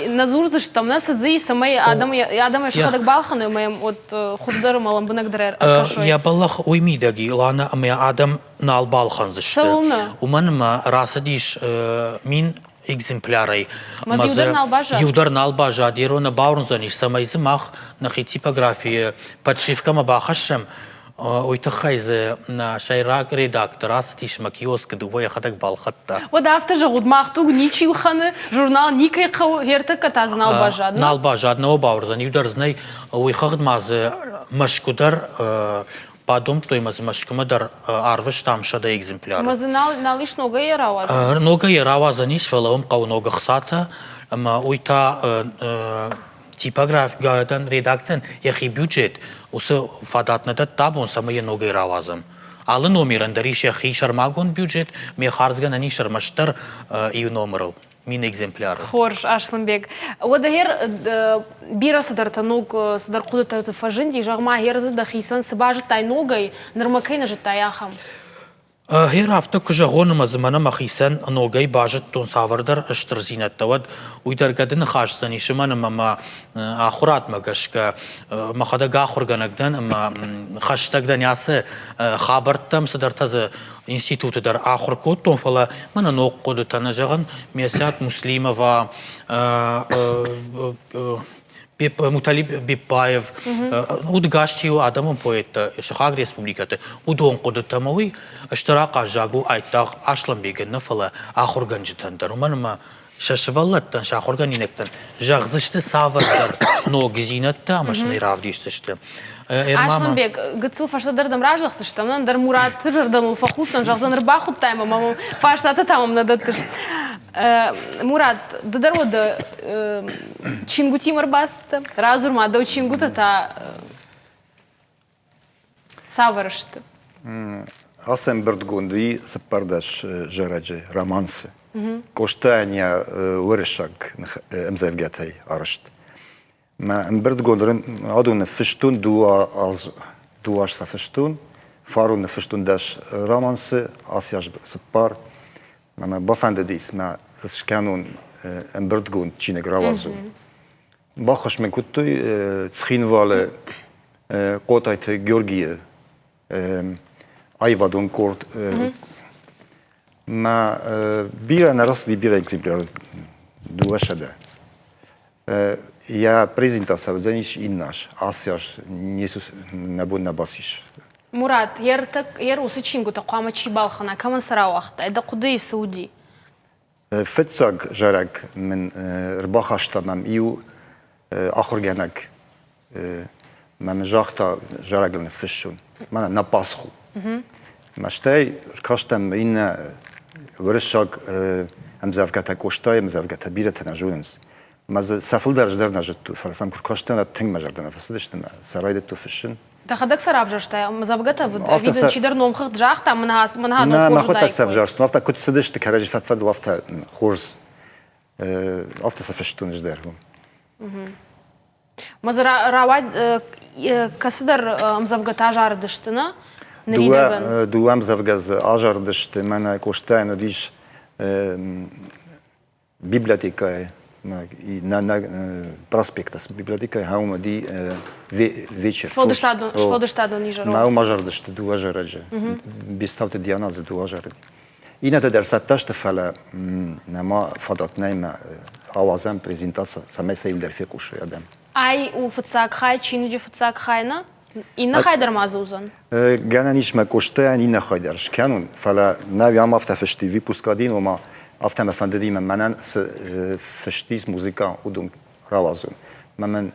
нӕ дзурдзыстӕм, нӕ цы дзы и, цӕмӕй адӕм адӕмӕй сӕхӕдӕг балхӕной ӕмӕ йӕм вот хуыздӕр ӕмӕ лӕмбынӕгдӕр ӕркӕсой. Йӕ бӕллӕх уый мидӕг и, Лана, ӕмӕ адӕм нал балхӕндзысты. Цӕуылнӕ? Уымӕн ӕмӕ рацыдис мин экземплярӕй. Ӕмӕ дзы иу дӕр нал баззад? Иу дӕр нал баззад. Еро нӕ бауырндзӕнис, цӕмӕй дзы мах нӕхи типографийы подшивкӕмӕ бахӕссӕм, уый тыххӕй дзы нӕ сӕйраг редактор ацыдис ӕмӕ киоскы дыууӕ йӕхӕдӕг балхӕдта. Уӕд афтӕ зӕгъут, мах туг ничи лхӕны, журнал никӕй хъӕуы, ӕртӕккӕ та дзы нал баззад. Нал баззад, нӕ бауырдзӕн, иу дӕр дзы нӕй. Уый хыгъд ма дзы Мӕскуы дӕр бадомдтой ӕмӕ дзы Мӕскуымӕ дӕр арвыстам 100 экземпляры. Ӕмӕ дзы нал, нал ис ногӕй йӕ рауадзӕн? Ногӕй йӕ рауадзӕн ис, фӕлӕ уым хъӕуы ног ӕхцатӕ ӕмӕ уый та типографион редакцийӕн йӕхи бюджет уыцы фадат нӕ дӕтты абон, цӕмӕй йӕ ногӕй рауадзӕм. Алы номерӕн дӕр ис йӕхи сӕрмагонд бюджет, ме хардзгӕнӕн ис ӕрмӕстдӕр иу номерыл. мин экземпляры. Хорз, Асланбег. Уӕдӕ гъер бирӕ цыдӕртӕ ног цыдӕр хъуыдытӕ дзы фӕзынди. Зӕгъ-ма, гъер дзы дӕхицӕн цы базыдтай ногӕй, нырмӕ кӕй нӕ зыдтай, ахӕм? Гъер афтӕ куы зӕгъон, ӕмӕ дзы мӕнӕ мӕхицӕн ногӕй базыдтон цавӕрдӕр стырдзинӕдтӕ, уӕд уый дӕр гӕды ныхас уыдзӕнис, уымӕн ӕмӕ мӕ ахуырадмӕ гӕсгӕ мӕхӕдӕг ахуыргӕнӕг дӕн ӕмӕ хӕстӕг дӕн ацы хабӕрттӕм, цыдӕртӕ дзы институты дӕр ахуыр кодтон, фӕлӕ мӕнӕ ног хъуыдытӕ нӕ зӕгъын, Месят Муслимова. Муталиб Беппаев, удгас чи у адӕмон поэттӕ сыхаг республикӕты, уыдон хъуыдытӕ ӕмӕ уый стыр ахъаззаг у айдагъ Аслӕнбегӕн нӕ, фӕлӕ ахуыргӕнджытӕн дӕр, уымӕн ӕмӕ сӕ сывӕллӕттӕн, сӕ ахуыргӕнинӕгтӕн зӕгъдзысты цавӕрдӕр ногдзинӕдтӕ ӕмӕ сын ӕй равдисдзысты. Аслӕнбег, гыццыл фӕстӕдӕр дӕм раздӕхдзыстӕм, ӕндӕр Мураты зӕрдӕ мыл фӕхуддзӕн, зӕгъдзӕн, ӕрбахуыдтай мӕ, мӕ фарстатӕ та мӕм нӕ дӕттыс. Мурат, ды дӕр уӕдӕ чингуытимӕ ӕрбацыдтӕ? Радзур ма, дӕу чингуытӕ та цавӕр сты? Ацы ӕмбырдгонд и 14 зарӕджы романсы. Къостайӕн йӕ уырыссаг ӕмдзӕвгӕтӕй арӕзт. Мӕ ӕмбырдгонд адон ныффыстон дыууӕ аз, дыууӕ аз сӕ фыстон. Фарон ныффыстон дӕс романсы, ацы аз цыппар. Мӕ бафӕндыдис мӕ скӕнон ӕмбырдгонд чиныг рауадзон. Баххуыс мын кодтой Цхинвалы Хъотайты Георгийы аивадон къорд. Мӕ бирӕ нӕ рацыди бирӕ экземпляр, 200. Йӕ презентаци уыдзӕнис иннӕ аз. Ацы аз нӕ бон нӕ бацис. Мурат, йӕ уыцы чингуытӕ хъуамӕ чи балхӕна, кӕмӕн сӕ рауагътай, дӕ хъуыдыйы цы уыди? Фыццаг зарӕг мын ӕрбахаста мӕм иу ахуыргӕнӕг. Мӕ загъта зарӕгыл ныффыссон. Мӕнӕ на Пасху. Мӕ стӕй ркастӕн иннӕ уырыссаг ӕмдзӕвгӕтӕ, Къостайы ӕмдзӕвгӕтӕ бирӕтӕ нӕ зонынц. Мӕ дзы сӕ фылдӕр ӕз дӕр нӕ зыдтон, фӕлӕ сӕм куы ркастӕн, уӕд тынг мӕ зӕрдӕмӕ фӕцыдысты мӕ сӕ райдыдтон фыссын. Дӕхӕдӕг сӕ равзӕрстай ӕмдзӕвгӕтӕ, ӕви дын чидӕр номхыгъд загъта, мӕнӕ ном Нӕ, мӕхуыдтӕг сӕ ӕвзӕрстон, афтӕ куыд цыдысты кӕрӕдзи фӕд-фӕдыл, афтӕ хорз, афтӕ сӕ фыстон ӕз дӕр. Мӕ дзы рауад кӕцыдӕр ӕмдзӕвгӕтӕ азарыдысты, нӕ? Ныридӕгӕн. Дыууӕ ӕмдзӕвгӕ дзы азарыдысты. Мӕнӕ Къостайӕн уыдис библиотекӕйы на, на проспекта библиотекӕйы хауым уыди вечер. Сфӕлдыстадон изӕр. Мӕ уым азарыдысты дыууӕ зарӕджы. Бестауты Диана дзы дыууӕ зарӕджы. Иннӕтӕ дӕр цӕттӕ сты, фӕлӕ нӕма фадат нӕй мӕ ауадзӕм презентаци, цӕмӕй сӕ иу дӕр фехъусой адӕм. Ай у фыццаг хай, чиныджы фыццаг хай, нӕ? Иннӕ хай дӕр ма дзы уыдзӕн? Гӕнӕн ис мӕ Къостайӕн иннӕ хай дӕр скӕнон, фӕлӕ нӕ ам афтӕ фысти выпуск один, ома афтӕ мӕ фӕндыди мӕ мӕнӕн цы фыстис музыка, уыдон рауадзон. Мӕ мын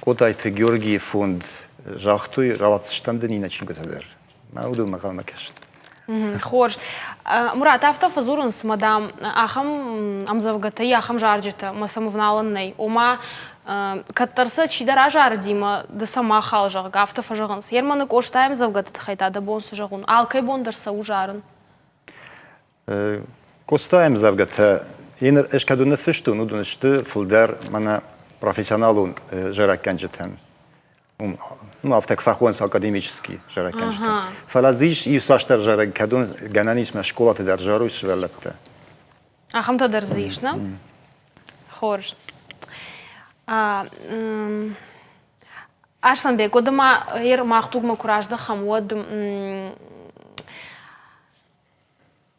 Къотайты Георгийы фонд загътой, рауадздзыстӕм дын иннӕ чингуытӕ дӕр. Мӕ уыдонмӕ хъуамӕ кӕсын. Хорз. Мурат, афтӕ фӕдзурынц, мадам, ахӕм ӕмдзӕвгӕтӕ, ахӕм зарджытӕ, мӕ сӕм ӕвналӕн нӕй. Ома, кӕддӕр сӕ чидӕр азарыди мӕ ды сӕ ма хал, зӕгъгӕ, афтӕ фӕзӕгъынц. Ерманы Къостайы ӕмдзӕвгӕты тыххӕй та дӕ бон цы зӕгъон? Алкӕй бон дӕр сӕ у зарын? Къостайы ӕмдзӕвгӕтӕ йе ӕз кӕд ныффыстон, уыдон сты фылдӕр мӕнӕ профессионалон зарӕггӕнджытӕн. Ну, афтӕ куы фӕхонынц академический зарӕггӕнджытӕ. Фӕлӕ дзы ис иу цасдӕр зарӕг, кӕдон гӕнӕн ис мӕ скъолаты дӕр зарой сывӕллӕттӕ. Ахӕмтӕ дӕр дзы ис, нӕ? Хорз. Асланбег, уӕдӕ ма ер мах дугмӕ куы раздӕхӕм, уӕд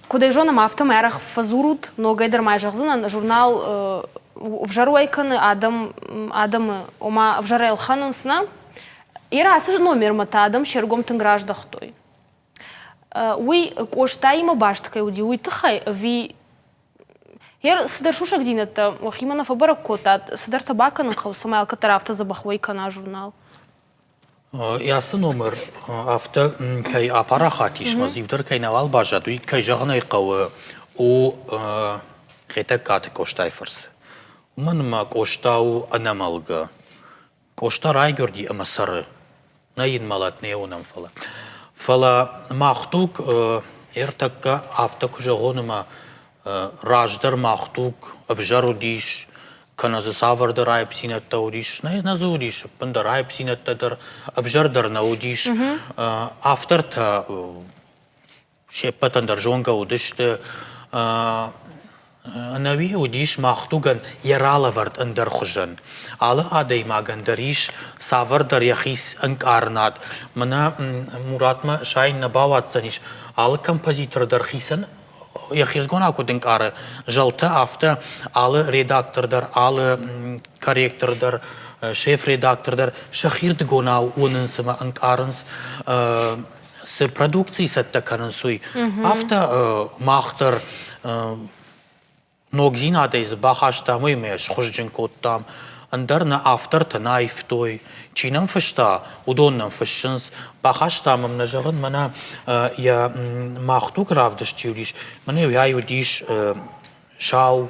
Куыд ӕй зонӕм, афтӕмӕй арӕх фӕдзурут, ногӕй дӕр ма зӕгъдзынӕн, журнал ӕвзӕр уӕй кӕны, адӕм, адӕмы, ома ӕвзӕрӕй ӕлхӕнынц, нӕ? Йӕ ацы номермӕ та адӕм се ргом тынг раздӕхтой. Уый Къостаимӕ баст кӕй уыди, уый тыххӕй ӕви Йе цыдӕр сусӕгдзинӕдтӕ уӕхимӕ нӕ фӕбӕрӕг кодтат, цыдӕртӕ бакӕнын хъӕуы, цӕмӕй алкӕддӕр афтӕ дзӕбӕх уӕй кӕна журнал? Ацы номер афтӕ кӕй апарахат ис, мӕ иу дӕр кӕй нӕуал баззад, уый, кӕй зӕгъын ӕй хъӕуы, у Хетӕгкаты Къостайы фӕрцы. Уымӕн ӕмӕ Къоста у ӕнӕмӕлгӕ. Къоста райгуырди ӕмӕ цӕры. Нӕ йын мӕлӕт нӕ уынӕм, фӕлӕ. Фӕлӕ мах дуг ӕртӕккӕ афтӕ куы зӕгъон ӕмӕ раздӕр мах дуг ӕвзӕр уыдис, кӕнӕ дзы цавӕрдӕр аипдзинӕдтӕ уыдис. Нӕ, нӕ дзы уыдис ӕппындӕр аипдзинӕдтӕ дӕр, ӕвзӕр дӕр нӕ уыдис. Автортӕ се ппӕтӕн дӕр зонгӕ уыдысты. Ӕнӕуи уыдис мах дугӕн йӕ ралӕвӕрд ӕндӕр хуызӕн. Алы адӕймагӕн дӕр ис цавӕрдӕр йӕхи ӕнкъарынад. Мӕнӕ Муратмӕ сайын нӕ бауадздзӕнис. Алы композитор дӕр хицӕн. йӕхирдгонау куыд ӕнкъары зӕлтӕ, афтӕ алы редактор дӕр, алы корректор дӕр, шеф-редактор дӕр сӕхирдыгонау уынынц ӕмӕ ӕнкъарынц цы продукци цӕттӕ кӕнынц, уый. Афтӕ мах дӕр Ногдзинадӕй дзы бахастам, уый ӕмӕ схуызджын кодтам. Ӕндӕр нӕ автортӕ нӕ аивтой. Чи нӕм фыста, уыдон нӕм фыссынц. Бахастам ӕм, нӕ зӕгъын, мӕнӕ йӕ Мах дуг равдыст чи уыдис, мӕнӕ уый уыдис сау,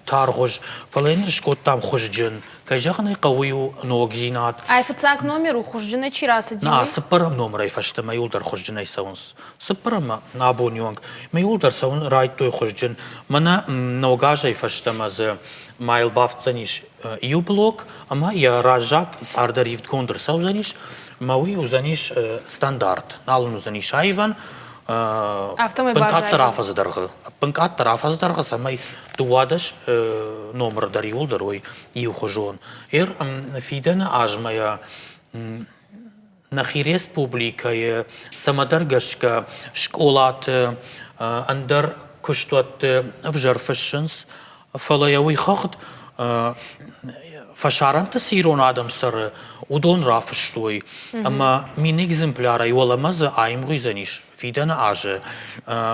таргъуыз, фӕлӕ йын скодтам хуызджын. Кӕй зӕгъын ӕй хъӕуы, у ногдзинад. Ай фыццаг номер у, хуызджынӕй чи рацыди? Нӕ, цыппӕрӕм номырӕй фӕстӕмӕ иуылдӕр хуызджынӕй цӕуынц. Цыппӕрӕммӕ абоны онг мӕ иуылдӕр цӕуын райдыдтой хуызджын. Мӕнӕ ног азӕй фӕстӕмӕ дзы майыл бафтдзӕнис иу блок ӕмӕ йӕ раззаг цъар дӕр ивдгонд ӕрцӕудзӕнис ӕмӕ уый уыдзӕнис стандарт. Нал ын уыдзӕнис аивӕн. Ӕппынкъаддӕр афӕдзы дӕргъы. Ӕппынкъаддӕр афӕдзы дӕргъы, цӕмӕй 12 номыры дӕр иуылдӕр уой иухуызон. Эр фидӕны азмӕ йӕ нӕхи республикӕйы цӕмӕдӕр гӕсгӕ скъолаты, ӕндӕр куыстуӕтты ӕвзӕр фыссынц, фӕлӕ йӕ уый хыгъд фӕсарӕнты цы ирон адӕм цӕры, уыдон рафыстой ӕмӕ мин экземплярӕй уӕлӕмӕ дзы аивгъуыйдзӕнис фидӕны азы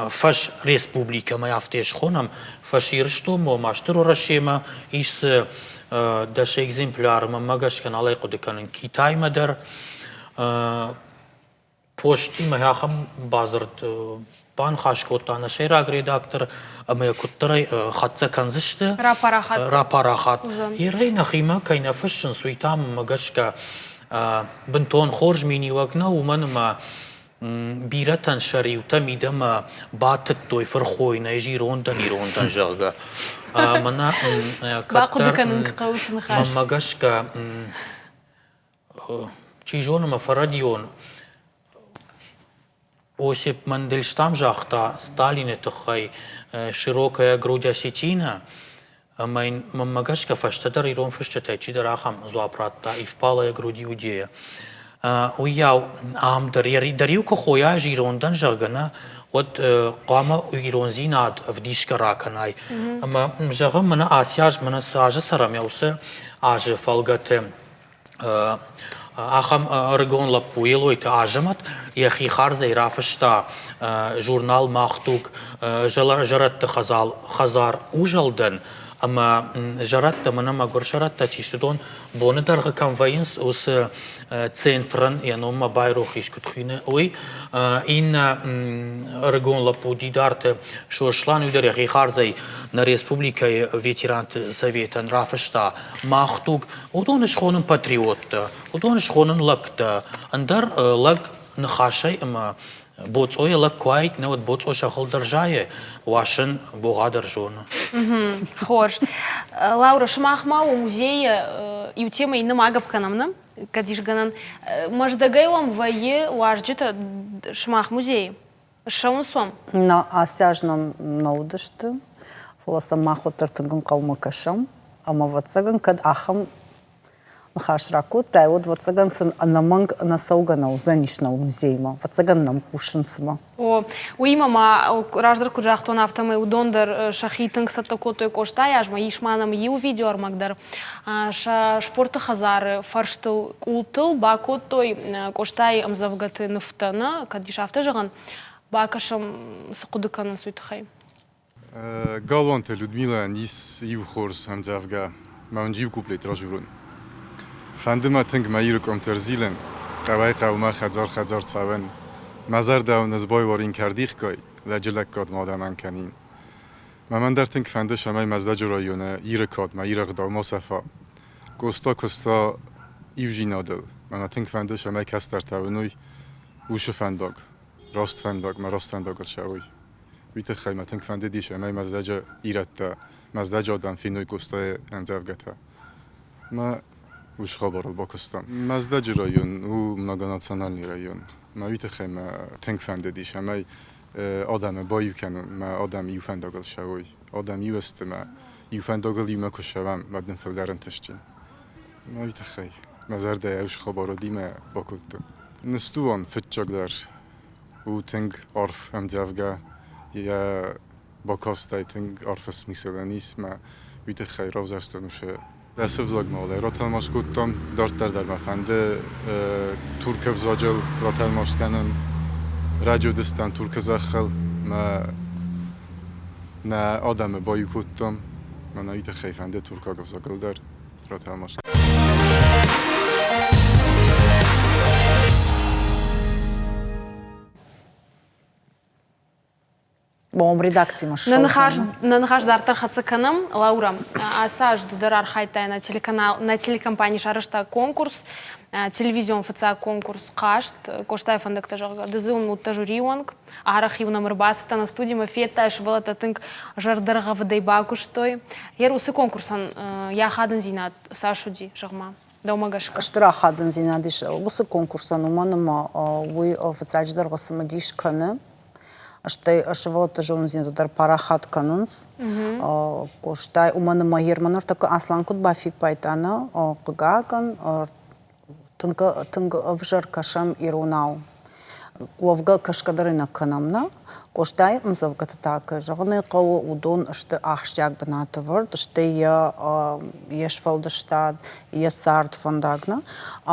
фӕс республикӕмӕ афтӕ схонӕм, фӕс Ирыстонмӕ, ома Стыр Уӕрӕсемӕ ис дзы 10 экземпляры, мӕнмӕ гӕсгӕ нал ӕй хъуыды кӕнын, Китаймӕ дӕр постимӕ ахӕм бадзырд баныхас кодта нӕ сӕйраг редактор ӕмӕ йӕ куыддӕрӕй хӕццӕ кӕндзысты. Рапарахат. Рапарахат. Ирӕй нӕхимӕ кӕй нӕ фыссынц, уый та мӕнмӕ гӕсгӕ бынтон хорз миниуӕг нӕу, уымӕн ӕмӕ бирӕтӕн сӕ риутӕ мидӕмӕ батыдтой фырхойнӕй, ӕз ирон дӕн, ирон дӕн, зӕгъгӕ. Мӕнӕ Бахъуыды кӕнын хъӕуы цы ныхас. Мӕнмӕ гӕсгӕ, чи зоны, мӕ фӕрӕдион Осип Мандельштам загъта Сталины тыххӕй «Широкая грудь осетина», Ӕмӕ йын, мӕнмӕ гӕсгӕ, фӕстӕдӕр ирон фысджытӕй чидӕр ахӕм дзуапп радта «Ивпалая грудь иудея». Уыйау ам дӕр, дӕр-иу куы хойа ӕз ирон дӕн, зӕгъгӕ, нӕ, уӕд хъуамӕ ирондзинад ӕвдисгӕ ракӕнай. Ӕмӕ, зӕгъӕм, мӕнӕ ацы аз, мӕнӕ цы азы цӕрӕм, уыцы азы фӕлгӕты Ахӕм ӕрыгон лӕппу Елойты Азӕмӕт йӕхи хардзӕй рафыста журнал «Мах дуг» зӕрӕдты хӕдзар узӕлдӕн ӕмӕ зӕрӕдтӕ мӕнӕ мӕгуыр зӕрӕдтӕ чи сты, уыдон боны дӕргъы кӕм вӕййынц, уыцы центрӕн йӕ номмӕ байрох ис, куыд хуины, уый. Иннӕ ӕрыгон лӕппу Дидарты Сослан уый дӕр йӕхи хардзӕй нӕ республикӕйы ветеранты советӕн рафыста «Мах дуг». Уыдон схонын патриоттӕ, уыдон схонын лӕгтӕ. Ӕндӕр лӕг ныхасӕй ӕмӕ боцъойӕ лӕг куы уаид, нӕ уӕд боцъо сӕхыл дӕр зайы, уасын богъа дӕр зоны. Хорз. Лаура, сымах ма у музейы иу темӕ иннӕ ма гӕпп кӕнӕм, нӕ? Кӕд ис гӕнӕн. Мӕздӕгӕй уӕм вӕййы уазджытӕ сымах музейы? Ссӕуынц уӕм? Нӕ, ацы аз нӕм нӕ уыдысты, фӕлӕ сӕм мах уӕддӕр тынг ӕнхъӕлмӕ кӕсӕм. Ӕмӕ, ӕвӕццӕгӕн, кӕд ахӕм ныхас ракодтай, уӕд, ӕвӕццӕгӕн сын ӕнӕмӕнг ӕнӕцӕугӕ нӕ уыдзӕнис нӕ музеймӕ. Ӕвӕццӕгӕн нӕм хъусынц цымӕ. О, уыимӕ ма раздӕр куыд загътон, афтӕмӕй уыдон дӕр сӕхи тынг цӕттӕ кодтой Къостайы азмӕ. Ис ма нӕм иу видеоӕрмӕг дӕр. Сӕ спорты хӕдзары фӕрстыл къултыл бакодтой Къостайы ӕмдзӕвгӕты нывтӕ, нӕ, кӕд ис афтӕ зӕгъӕн, бакӕсӕм, цы хъуыды кӕнынц, уый тыххӕй. Галуанты Людмилӕйӕн ис иу хорз ӕмдзӕвгӕ, мӕ уын иу куплет разурын. Фӕнды мӕ тынг мӕ Иры къуымты ӕрзилын, хъӕуӕй хъӕумӕ хӕдзар-хӕдзар цӕуын. Мӕ зӕрдӕ уын ӕз байуарин кӕрдихгай, лӕджы лӕггад ма адӕмӕн кӕнин. Мӕнӕн дӕр тынг фӕнды, цӕмӕй Мӕздӕджы районы Иры кад мӕ Иры ӕгъдау ма сӕфа. Къоста куыста иудзинадыл. Мӕнӕ тынг фӕнды, цӕмӕй кӕстӕртӕ уыной уыцы фӕндаг, раст фӕндаг мӕ раст фӕндагыл цӕуой. Уый тыххӕй мӕ тынг фӕндыдис, ӕмӕ Мӕздӕджы ирӕттӕ, Мӕздӕджы адӕм феной Къостайы ӕмдзӕвгӕтӕ. Мӕ уыцы хабарыл бакуыстам. Мӕздӕджы район у многонациональный район. Мӕ уый тыххӕй мӕ тынг фӕндыдис, ӕмӕ адӕмы баиу кӕнын, мӕ адӕм иу фӕндагыл цӕуой. Адӕм иу сты, мӕ иу фӕндагыл иумӕ куы ссӕуӕм, уӕд нын фылдӕр ӕнтыстджын. Мӕ уый тыххӕй мӕ зӕрдӕйӕ ус хабар уыди мӕ бакодтон. Ныстуан фыццагдӕр у тынг арф ӕмдзӕвгӕ. Йӕ бакастӕй тынг арф смыслӕн ис мӕ уый тыххӕй равзӕрстон уыцы Ацы ӕвзагмӕ уӕлдай ратӕлмац кодтам. Дарддӕр дӕр мӕ фӕнды туркы ӕвзаджыл ратӕлмац кӕнын. Раджы уыдыстӕм туркы зӕххыл мӕ нӕ адӕмы баиу кодтам. Мӕнӕ уый тыххӕй фӕнды туркаг ӕвзагыл дӕр ратӕлмац. Бом редакцимӕ Нӕ ныхас, нӕ ныхас дарддӕр хӕццӕ кӕнӕм. Лаура, ацы аз ды дӕр архайдтай нӕ телеканал, нӕ телекомпани сарӕзта конкурс, телевизион фыццаг конкурс «Хъазт», Къостайы фӕндӕгтӕ, зӕгъгӕ. Ды дзы уым уыдтӕ жюрийы уӕнг. Арӕх-иу нӕм ӕрбацыдтӕ нӕ студимӕ, федтай, сывӕллӕттӕ тынг зӕрдӕргъӕвдӕй бакуыстой. Йер уыцы конкурсӕн йӕ ахадындзинад цас уыди, зӕгъ-ма, дӕумӕ гӕсгӕ? Стыр ахадындзинад ис уыцы конкурсӕн, уымӕн ӕмӕ уый фыццаджыдӕр цымыдис кӕны стӕй сывӕллӕтты зонындзинӕдтӕ дӕр парахат кӕнынц. Къостай, уымӕн ӕмӕ Ерман ныртӕккӕ Аслан куыд бафиппайдта, нӕ, хъыгагӕн, тынг, тынг ӕвзӕр кӕсӕм иронау. Уӕвгӕ кӕсгӕ дӕр нӕ кӕнӕм, нӕ? Къостайы ӕмдзӕвгӕты та, кӕй зӕгъын ӕй хъӕуы, уыдон сты ахсджиаг бынаты вӕрд, стӕй йӕ йе сфӕлдыстад, йӕ цард фӕндаг, нӕ?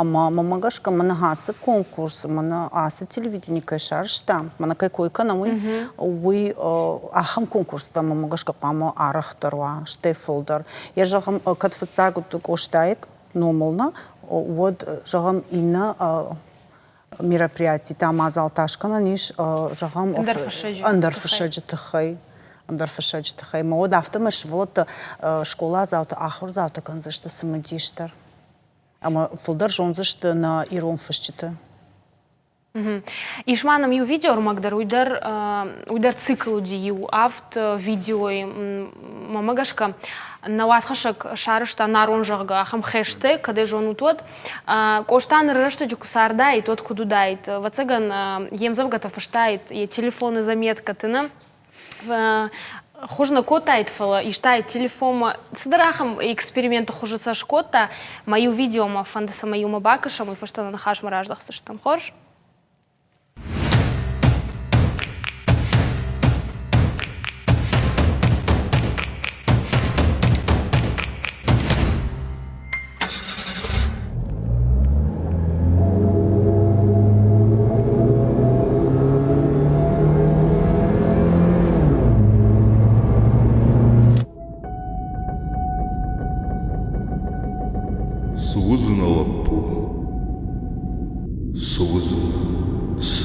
Ӕмӕ мӕнмӕ гӕсгӕ мӕнӕ ацы конкурс, мӕнӕ ацы телевидени кӕй сарӕзта, мӕнӕ кӕй кой кӕнӕм, уый, уый ахӕм конкурстӕ мӕнмӕ гӕсгӕ хъуамӕ арӕхдӕр уа, стӕй фылдӕр. Йӕ зӕгъӕм, кӕд фыццаг уыд Къостайы номыл, нӕ, уӕд, зӕгъӕм, иннӕ мероприятитӕ, мадзалтӕ скӕнӕн ис, зӕгъӕм, ӕндӕр фыссӕджы тыххӕй. Ӕндӕр фыссӕджы тыххӕй. Ӕмӕ уӕд афтӕмӕй сывӕллӕттӕ скъоладзаутӕ, ахуырдзаутӕ кӕндзысты цымыдисдӕр. Ӕмӕ фылдӕр зондзысты нӕ ирон фысджыты. Ис ма нӕм иу видеоӕрмӕг дӕр, уый дӕр, уый дӕр цикл уыди иу авд видеойы, мӕмӕ гӕсгӕ. Нӕ уацхӕссӕг сарӕзта Нарон, зӕгъгӕ, ахӕм хэштег, кӕд ӕй зонут, уӕд. Къоста ныры рӕстӕджы куы цардаид, уӕд куыд уыдаид? Ӕвӕццӕгӕн, йе мдзӕвгӕтӕ фыстаид йӕ телефоны заметкӕты, нӕ? Хуыз нӕ кодтаид, фӕлӕ истаид телефонмӕ. Цыдӕр ахӕм эксперименты хуызы сӕ скодта. Мӕ иу видеомӕ фӕнды, цӕмӕй иумӕ бакӕсӕм, уый фӕстӕ нӕ ныхасмӕ раздӕхдзыстӕм. Хорз? Цы уыдзынӕ, лӕппу? Цы уыдзынӕ, цы?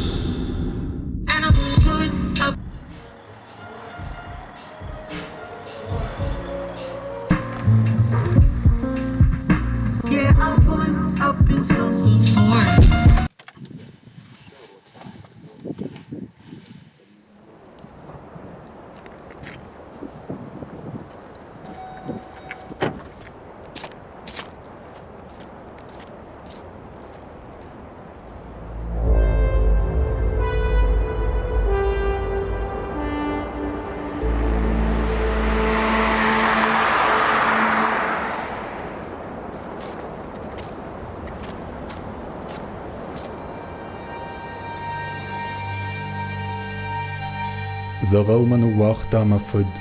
Дзӕгъӕл мӕ ныууагъта мӕ фыд.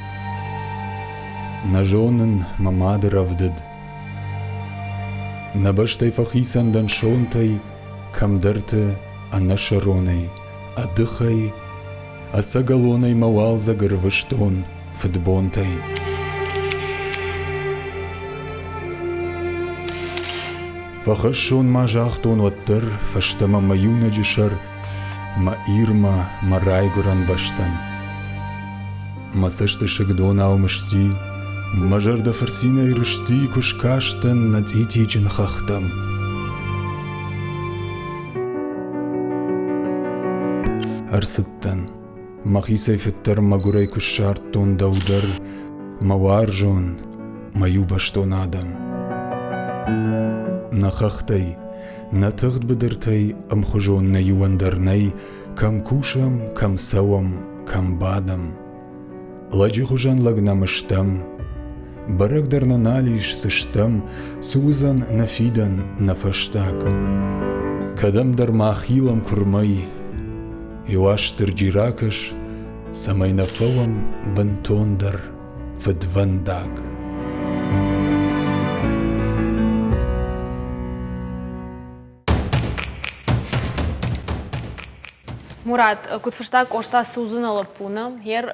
Нӕ зонын мӕ мады рӕвдыд. Нӕ бӕстӕй фӕхицӕн дӕн сонтӕй, кӕмдӕрты ӕнӕсӕронӕй, ӕдыхӕй, ӕцӕгӕлонӕй мӕ уалдзӕг ӕрвыстон фыдбонтӕй. Фӕхӕссон ма загътон уӕддӕр фӕстӕмӕ мӕ иунӕджы сӕр мӕ Ирмӕ, мӕ райгуырӕн бӕстӕм. Мӕ цӕстысыг донау мызти, мӕ зӕрдӕ фырцинӕй рысти, куы скастӕн нӕ цъитиджын хӕхтӕм. Ӕрцыдтӕн, мӕхицӕй фыддӕр мӕгуырӕй куы ссардтон дӕу дӕр, мӕ уарзон, мӕ иубӕстон адӕм. Нӕ хӕхтӕй, нӕ тыгъд быдыртӕй ӕмхуызон нӕ иуӕн дӕр нӕй, кӕм кусӕм, кӕм цӕуӕм, кӕм бадӕм. Лӕджы хуызӕн лӕг нӕм стӕм, бӕрӕг дӕр нӕ нал ис, цы стӕм, цы уыдзӕн нӕ фидӕн, нӕ фӕстаг. Кӕдӕмдӕр ма хилӕм куырмӕй, Уастырджи ракӕс, Цӕмӕй нӕ фӕуӕм бынтондӕр фыдвӕндаг. Мурат, куыд фыста Къоста судзыны лӕппу, нӕ? Ер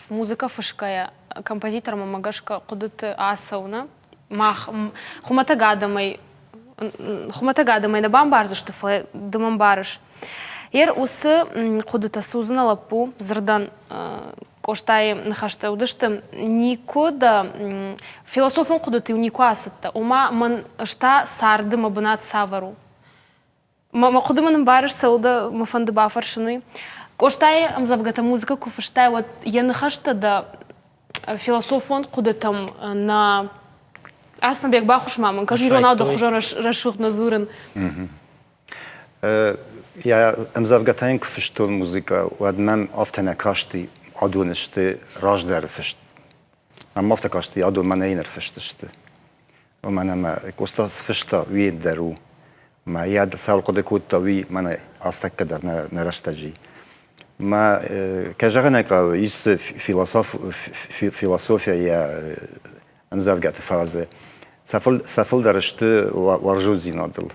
музыкӕ фысгӕйӕ композитормӕ мӕ гӕсгӕ хъуыдыты ацӕуы, Мах хуымӕтӕг адӕмӕй хуымӕтӕг адӕмӕй нӕ бамбардзысты, фӕлӕ ды мӕ мбарыс. Ер уыцы хъуыдытӕ судзыны лӕппу дзырдӕн Къостайы ныхӕстӕ уыдысты, никуы дӕ философон хъуыдыты-иу никуы ацыдтӕ, ома мӕн ӕз та царды мӕ бынат цавӕр у. Мӕ хъуыды мын ӕмбарыс, цӕуыл дӕ мӕ фӕнды бафӕрсын, уый. Къостайы ӕмдзӕвгӕтӕ музыкӕ куы фыстай, уӕд йӕ ныхӕстӕ дӕ философон хъуыдытӕм нӕ Аслӕнбег, баххуыс ма мын, кӕс иронау дӕ хуызӕн рӕсугъд нӕ дзурын. Йӕ ӕмдзӕвгӕтӕ йын куы фыстон музыкӕ, уӕд мӕм афтӕ нӕ касти, адон сты раздӕры фыст. Мӕм афтӕ касти, адон мӕнӕ йын ӕрфыст сты. Уымӕн ӕмӕ Къоста цы фыста, уый дӕр у. Мӕ йӕ цал хъуыды кодта, уый мӕнӕ ацтӕккӕ дӕр нӕ рӕстӕджы. Мӕ, кӕй зӕгъын ӕй хъӕуы, ис дзы философия йӕ ӕмдзӕвгӕты фӕзы. Сӕ фылдӕр сты уарзондзинадыл.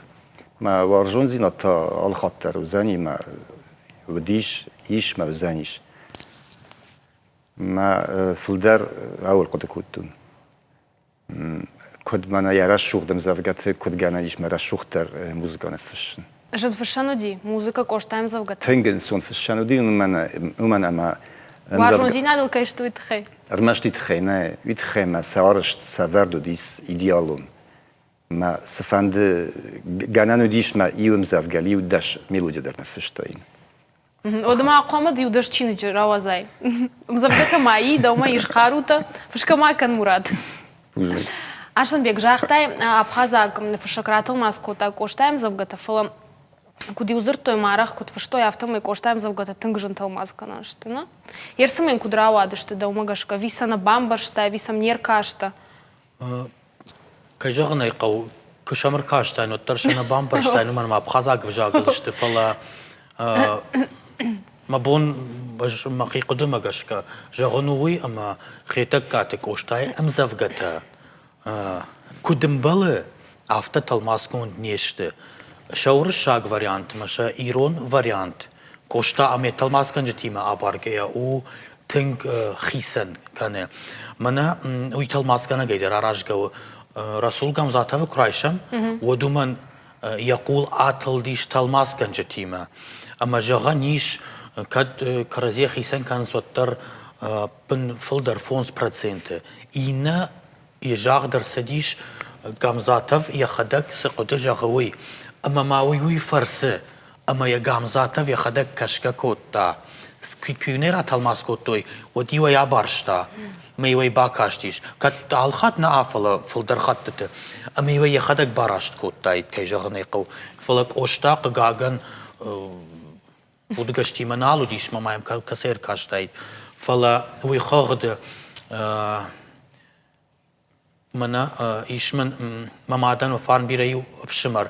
Мӕ уарзондзинад та алыхатт дӕр уыдзӕни мӕ уыдис, ис мӕ уыдзӕнис. Мӕ фылдӕр ауыл хъуыды кодтон. Куыд мӕнӕ йӕ рӕсугъд ӕмдзӕвгӕты, куыд гӕнӕн ис мӕ рӕсугъддӕр музыкӕ ныффыссын. Зын фыссӕн уыди музыкӕ Къостайы ӕмдзӕвгӕты? Тынг ӕнцон фыссӕн уыди, уымӕн ӕмӕ Уарзондзинадыл кӕй сты, уый тыххӕй? Ӕрмӕст уый тыххӕй нӕ, уый тыххӕй мӕ сӕ арӕзт, сӕ вӕрд уыдис идеалон. Мӕ цыфӕнды гӕнӕн уыдис мӕ иу ӕмдзӕвгӕ, иу дӕс мелоди дӕр ныффыстаин. Уӕдӕ ма хъуамӕ иу дӕс чиныджы рауадзай. Ӕмдзӕвгӕтӕ ма и, дӕумӕ ис хъарутӕ. Фысгӕ ма кӕн, Мурат. Аслӕнбег, загътай, абхазаг фыссӕг ратӕлмац кодта Къостайы ӕмдзӕвгӕтӕ, фӕлӕ куыд-иу дзырдтой, ма арӕх куыд фыстой, афтӕмӕй Къостайы ӕмдзӕвгӕтӕ тынг зын тӕлмац кӕнӕн сты, нӕ? Ерсымӕ йын куыд рауадысты, дӕумӕ гӕсгӕ, ӕви сӕ нӕ бамбӕрстай, ӕви сӕм не ркастӕ? Кӕй зӕгъын ӕй хъӕуы, куы сӕм ӕркастаин, уӕддӕр сӕ нӕ бамбӕрстаин, уымӕн ӕмӕ абхазаг ӕвзагыл сты, фӕлӕ мӕ бон ӕз мӕхи хъуыдымӕ гӕсгӕ зӕгъын у уый, ӕмӕ Хетӕгкаты Къостайы ӕмдзӕвгӕтӕ куыд ӕмбӕлы, афтӕ тӕлмацгонд не сты. Сӕ уырыссаг вариантмӕ, сӕ ирон вариант Къоста ӕмӕ тӕлмацгӕнджытимӕ абаргӕйӕ у тынг хицӕн кӕны. Мӕнӕ уый тӕлмацгӕнӕгӕй дӕр аразгӕ у. Расул Гамзатовы куы райсӕм, уӕд уымӕн йӕ хъул атылдис тӕлмацгӕнджытимӕ. Ӕмӕ зӕгъӕн ис, кӕд кӕрӕдзийӕ хицӕн кӕнынц, уӕддӕр фылдӕр 5%. Иннӕ йӕ загъд ӕрцыдис, Гамзатов йӕхӕдӕг цы хъуыды зӕгъы, уый. Ӕмӕ ма уый уый фӕрцы, ӕмӕ йӕ Гамзатов йӕхӕдӕг кӕсгӕ кодта. Куы нӕ ратӕлмац кодтой, уӕд-иу ӕй абарста ӕмӕ-иу ӕй бакастис. Кӕд алхатт нӕ, фӕлӕ фылдӕр хӕттыты. Ӕмӕ-иу ӕй йӕхӕдӕг бараст кодтаид, кӕй зӕгъын ӕй хъӕуы. Фӕлӕ Къоста, хъыгагӕн, удыгӕстимӕ нал уыдис, ӕмӕ ма йӕм кӕцӕй ӕркастаид. Фӕлӕ уый хыгъды Мӕнӕ ис мын мӕ мадӕн мӕ фарн бирӕ иу ӕфсымӕр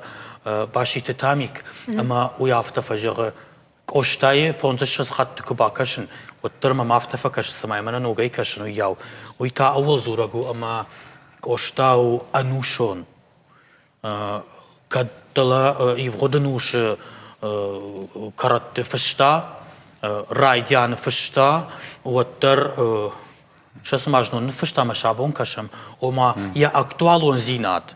Баситы Тамик, ӕмӕ уый афтӕ фӕзӕгъы, Къостайы фондзыссӕдз хатты куы бакӕсын, уӕддӕр мӕм афтӕ фӕкӕсы, цыма мӕнӕ ногӕй кӕсын, уыйау. Уый та ууыл дзурӕг у, ӕмӕ Къоста у ӕнусон. Кӕд дӕлӕ ивгъуыд ӕнусы кӕрӕтты фыста, райдианы фыста, уӕддӕр сӕ цыма знон ныффыста ӕмӕ сӕ абон кӕсӕм, ома йӕ актуалондзинад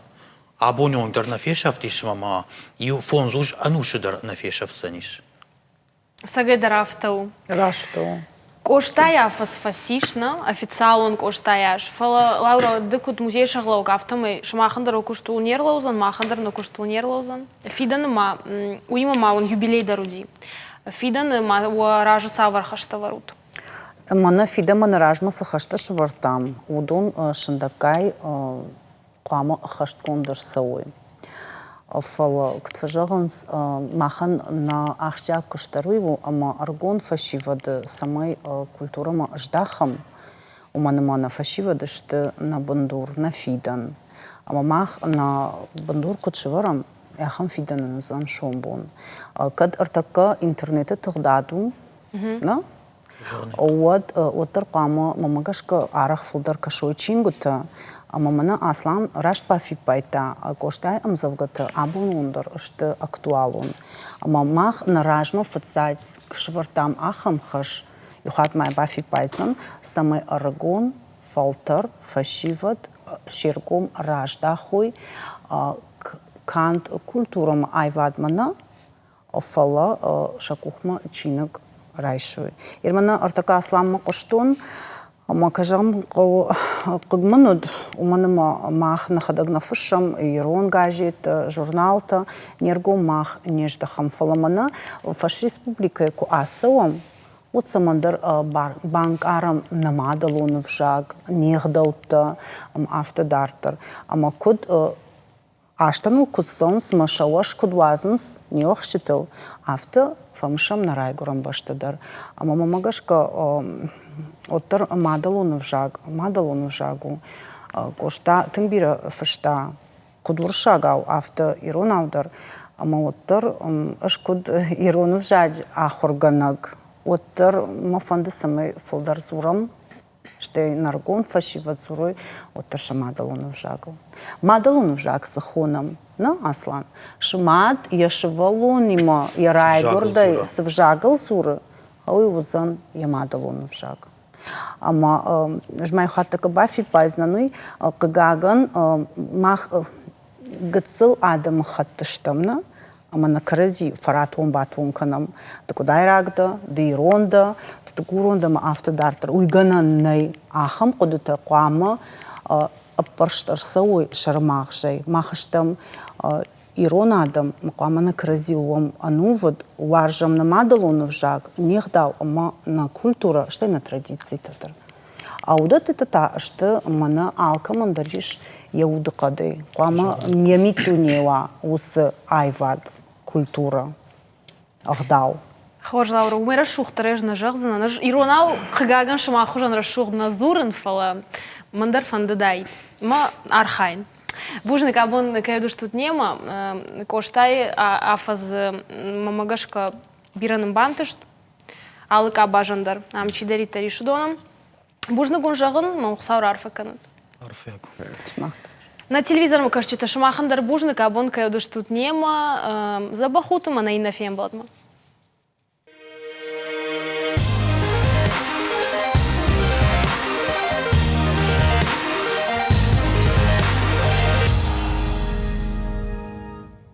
абоны онг дӕр нӕ фесӕфтис ӕмӕ ма иу фондзуз ӕнусы дӕр нӕ фесӕфдзӕнис. Цӕгӕй дӕр афтӕ у. Раст у. Къостайы афӕдз фӕцис, нӕ? Официалон Къостайы аз. Фӕлӕ, Лаура, ды куыд музейы сӕргълӕууӕг, афтӕмӕй сымахӕн дӕр уӕ куыстыл не рлӕудзӕн, махӕн дӕр нӕ куыстыл не рлӕудзӕн. Фидӕны ма, уыимӕ ма уын юбилей дӕр уыди. Фидӕны ма уӕ разы цавӕр хӕстӕ вӕрут? Мӕнӕ фидӕнмӕ нӕ размӕ цы хӕстӕ сӕвӕрдтам, уыдон сындӕггай хъуамӕ ӕххӕстгонд ӕрцӕуой. Фӕлӕ, куыд фӕзӕгъынц, махӕн нӕ ахсджиаг куыст дӕр уый у, ӕмӕ ӕрыгон фӕсивӕды цӕмӕй культурӕмӕ ӕздахӕм, уымӕн ӕмӕ нӕ фӕсивӕд сты нӕ бындур, нӕ фидӕн. Ӕмӕ мах нӕ бындур куыд сӕвӕрӕм, ахӕм фидӕн нын уыдзӕн сомбон. Кӕд ӕртӕккӕ интернеты тыгъдад у, нӕ? уӕд уӕддӕр хъуамӕ, мӕнмӕ гӕсгӕ, арӕх фылдӕр кӕсой чингуытӕ. Ӕмӕ мӕнӕ Аслан раст бафиппайдта, Къостайы ӕмдзӕвгӕтӕ абоны онг дӕр сты актуалон. Ӕмӕ мах нӕ размӕ фыццаг сӕвӕрдтам ахӕм хӕс, иу хатт ма йӕ бафиппайдзынӕн, цӕмӕй ӕрыгон фӕлтӕр, фӕсивӕд се ргом раздахой канд культурӕмӕ, аивадмӕ нӕ, фӕлӕ сӕ къухмӕ чиныг райсой. Ирмӕ нӕ ӕртӕккӕ Асламмӕ хъуыстон, ӕмӕ кӕй зӕгъын хъӕуы, хъыг мын уыд, уымӕн ӕмӕ мах нӕхӕдӕг нӕ фыссӕм ирон газеттӕ, журналтӕ, не ргом мах не здӕхӕм. Фӕлӕ мӕнӕ фӕсреспубликӕйы куы ацӕуӕм, уӕд цӕмӕндӕр банкъарӕм нӕ мадӕлон ӕвзаг, не гъдӕуттӕ ӕмӕ афтӕ дарддӕр. Ӕмӕ куыд Азтӕ ныл куыд цӕуынц ӕмӕ сӕ уӕз куыд уадзынц не уӕхсчытыл, афтӕ фӕмысӕм нӕ райгуырӕн бӕстӕ дӕр. Ӕмӕ мӕмӕ гӕсгӕ уӕддӕр мадӕлон ӕвзаг мадӕлон ӕвзаг у. Къоста тынг бирӕ фыста куыд уырыссагау, афтӕ иронау дӕр. Ӕмӕ уӕддӕр ӕз куыд ирон ӕвзаджы ахуыргӕнӕг, уӕддӕр мӕ фӕнды, цӕмӕй фылдӕр дзурӕм стӕй нӕргон фӕсивӕд дзурой, уӕддӕр сӕ мадӕлон ӕвзагыл. Мадӕлон ӕвзаг цы хонӕм, нӕ, Аслан? Мад йӕ сывӕллонимӕ йӕ райгуырдӕй цы взагыл дзуры, уый уыдзӕн йӕ мадӕлон ӕвзаг. Ӕмӕ ӕз ма иу хатт бафиппайдзынӕн уый, хъыгагӕн, мах гыццыл адӕмыхатт стӕм, нӕ? Ӕмӕ нӕ кӕрӕдзи фӕратон-батон кӕнӕм. Ды къуыдайраг дӕ, ды ирон дӕ, ды дыгурон дӕ ӕмӕ афтӕ дарддӕр. Уый гӕнӕн нӕй. Ахӕм хъуыдытӕ хъуамӕ ӕппӕрст ӕрцӕуой сӕрымагъзӕй. Мах стӕм ирон адӕм, хъуамӕ нӕ кӕрӕдзийыл уӕм ӕнувыд, уарзӕм нӕ мадӕлон ӕвзаг, не гъдау ӕмӕ нӕ культурӕ, стӕй нӕ традицитӕ дӕр. А уыдӕттӕ та сты мӕнӕ алкӕмӕн дӕр ис йӕ удыхъӕдӕй. Хъуамӕ йӕ миддуне уа уыцы аивад, культурӕ, ӕгъдау. Хорз, Лаура, уымӕй рӕсугъддӕр ӕз нӕ зӕгъдзынӕн. Ӕз иронау, хъыгагӕн, сымах хуызӕн рӕсугъд нӕ дзурын, фӕлӕ мӕн дӕр фӕндыдаид мӕ архайын. Бузныг, абон кӕй уыдыстут немӕ. Къостайы афӕдзы мӕмӕ гӕсгӕ бирӕ нын бантыст. Алы къабазӕн дӕр ам чидӕриддӕр ис, уыдонӕн. Бузныг уын зӕгъын, мӕ Хуыцау раарфӕ кӕнӕд. Арфӕ Нӕ телевизормӕ кӕсджытӕ, сымахӕн дӕр бузныг, абон кӕй уыдыстут немӕ. Дзӕбӕх ут ӕмӕ нӕ иннӕ фембӕлдмӕ.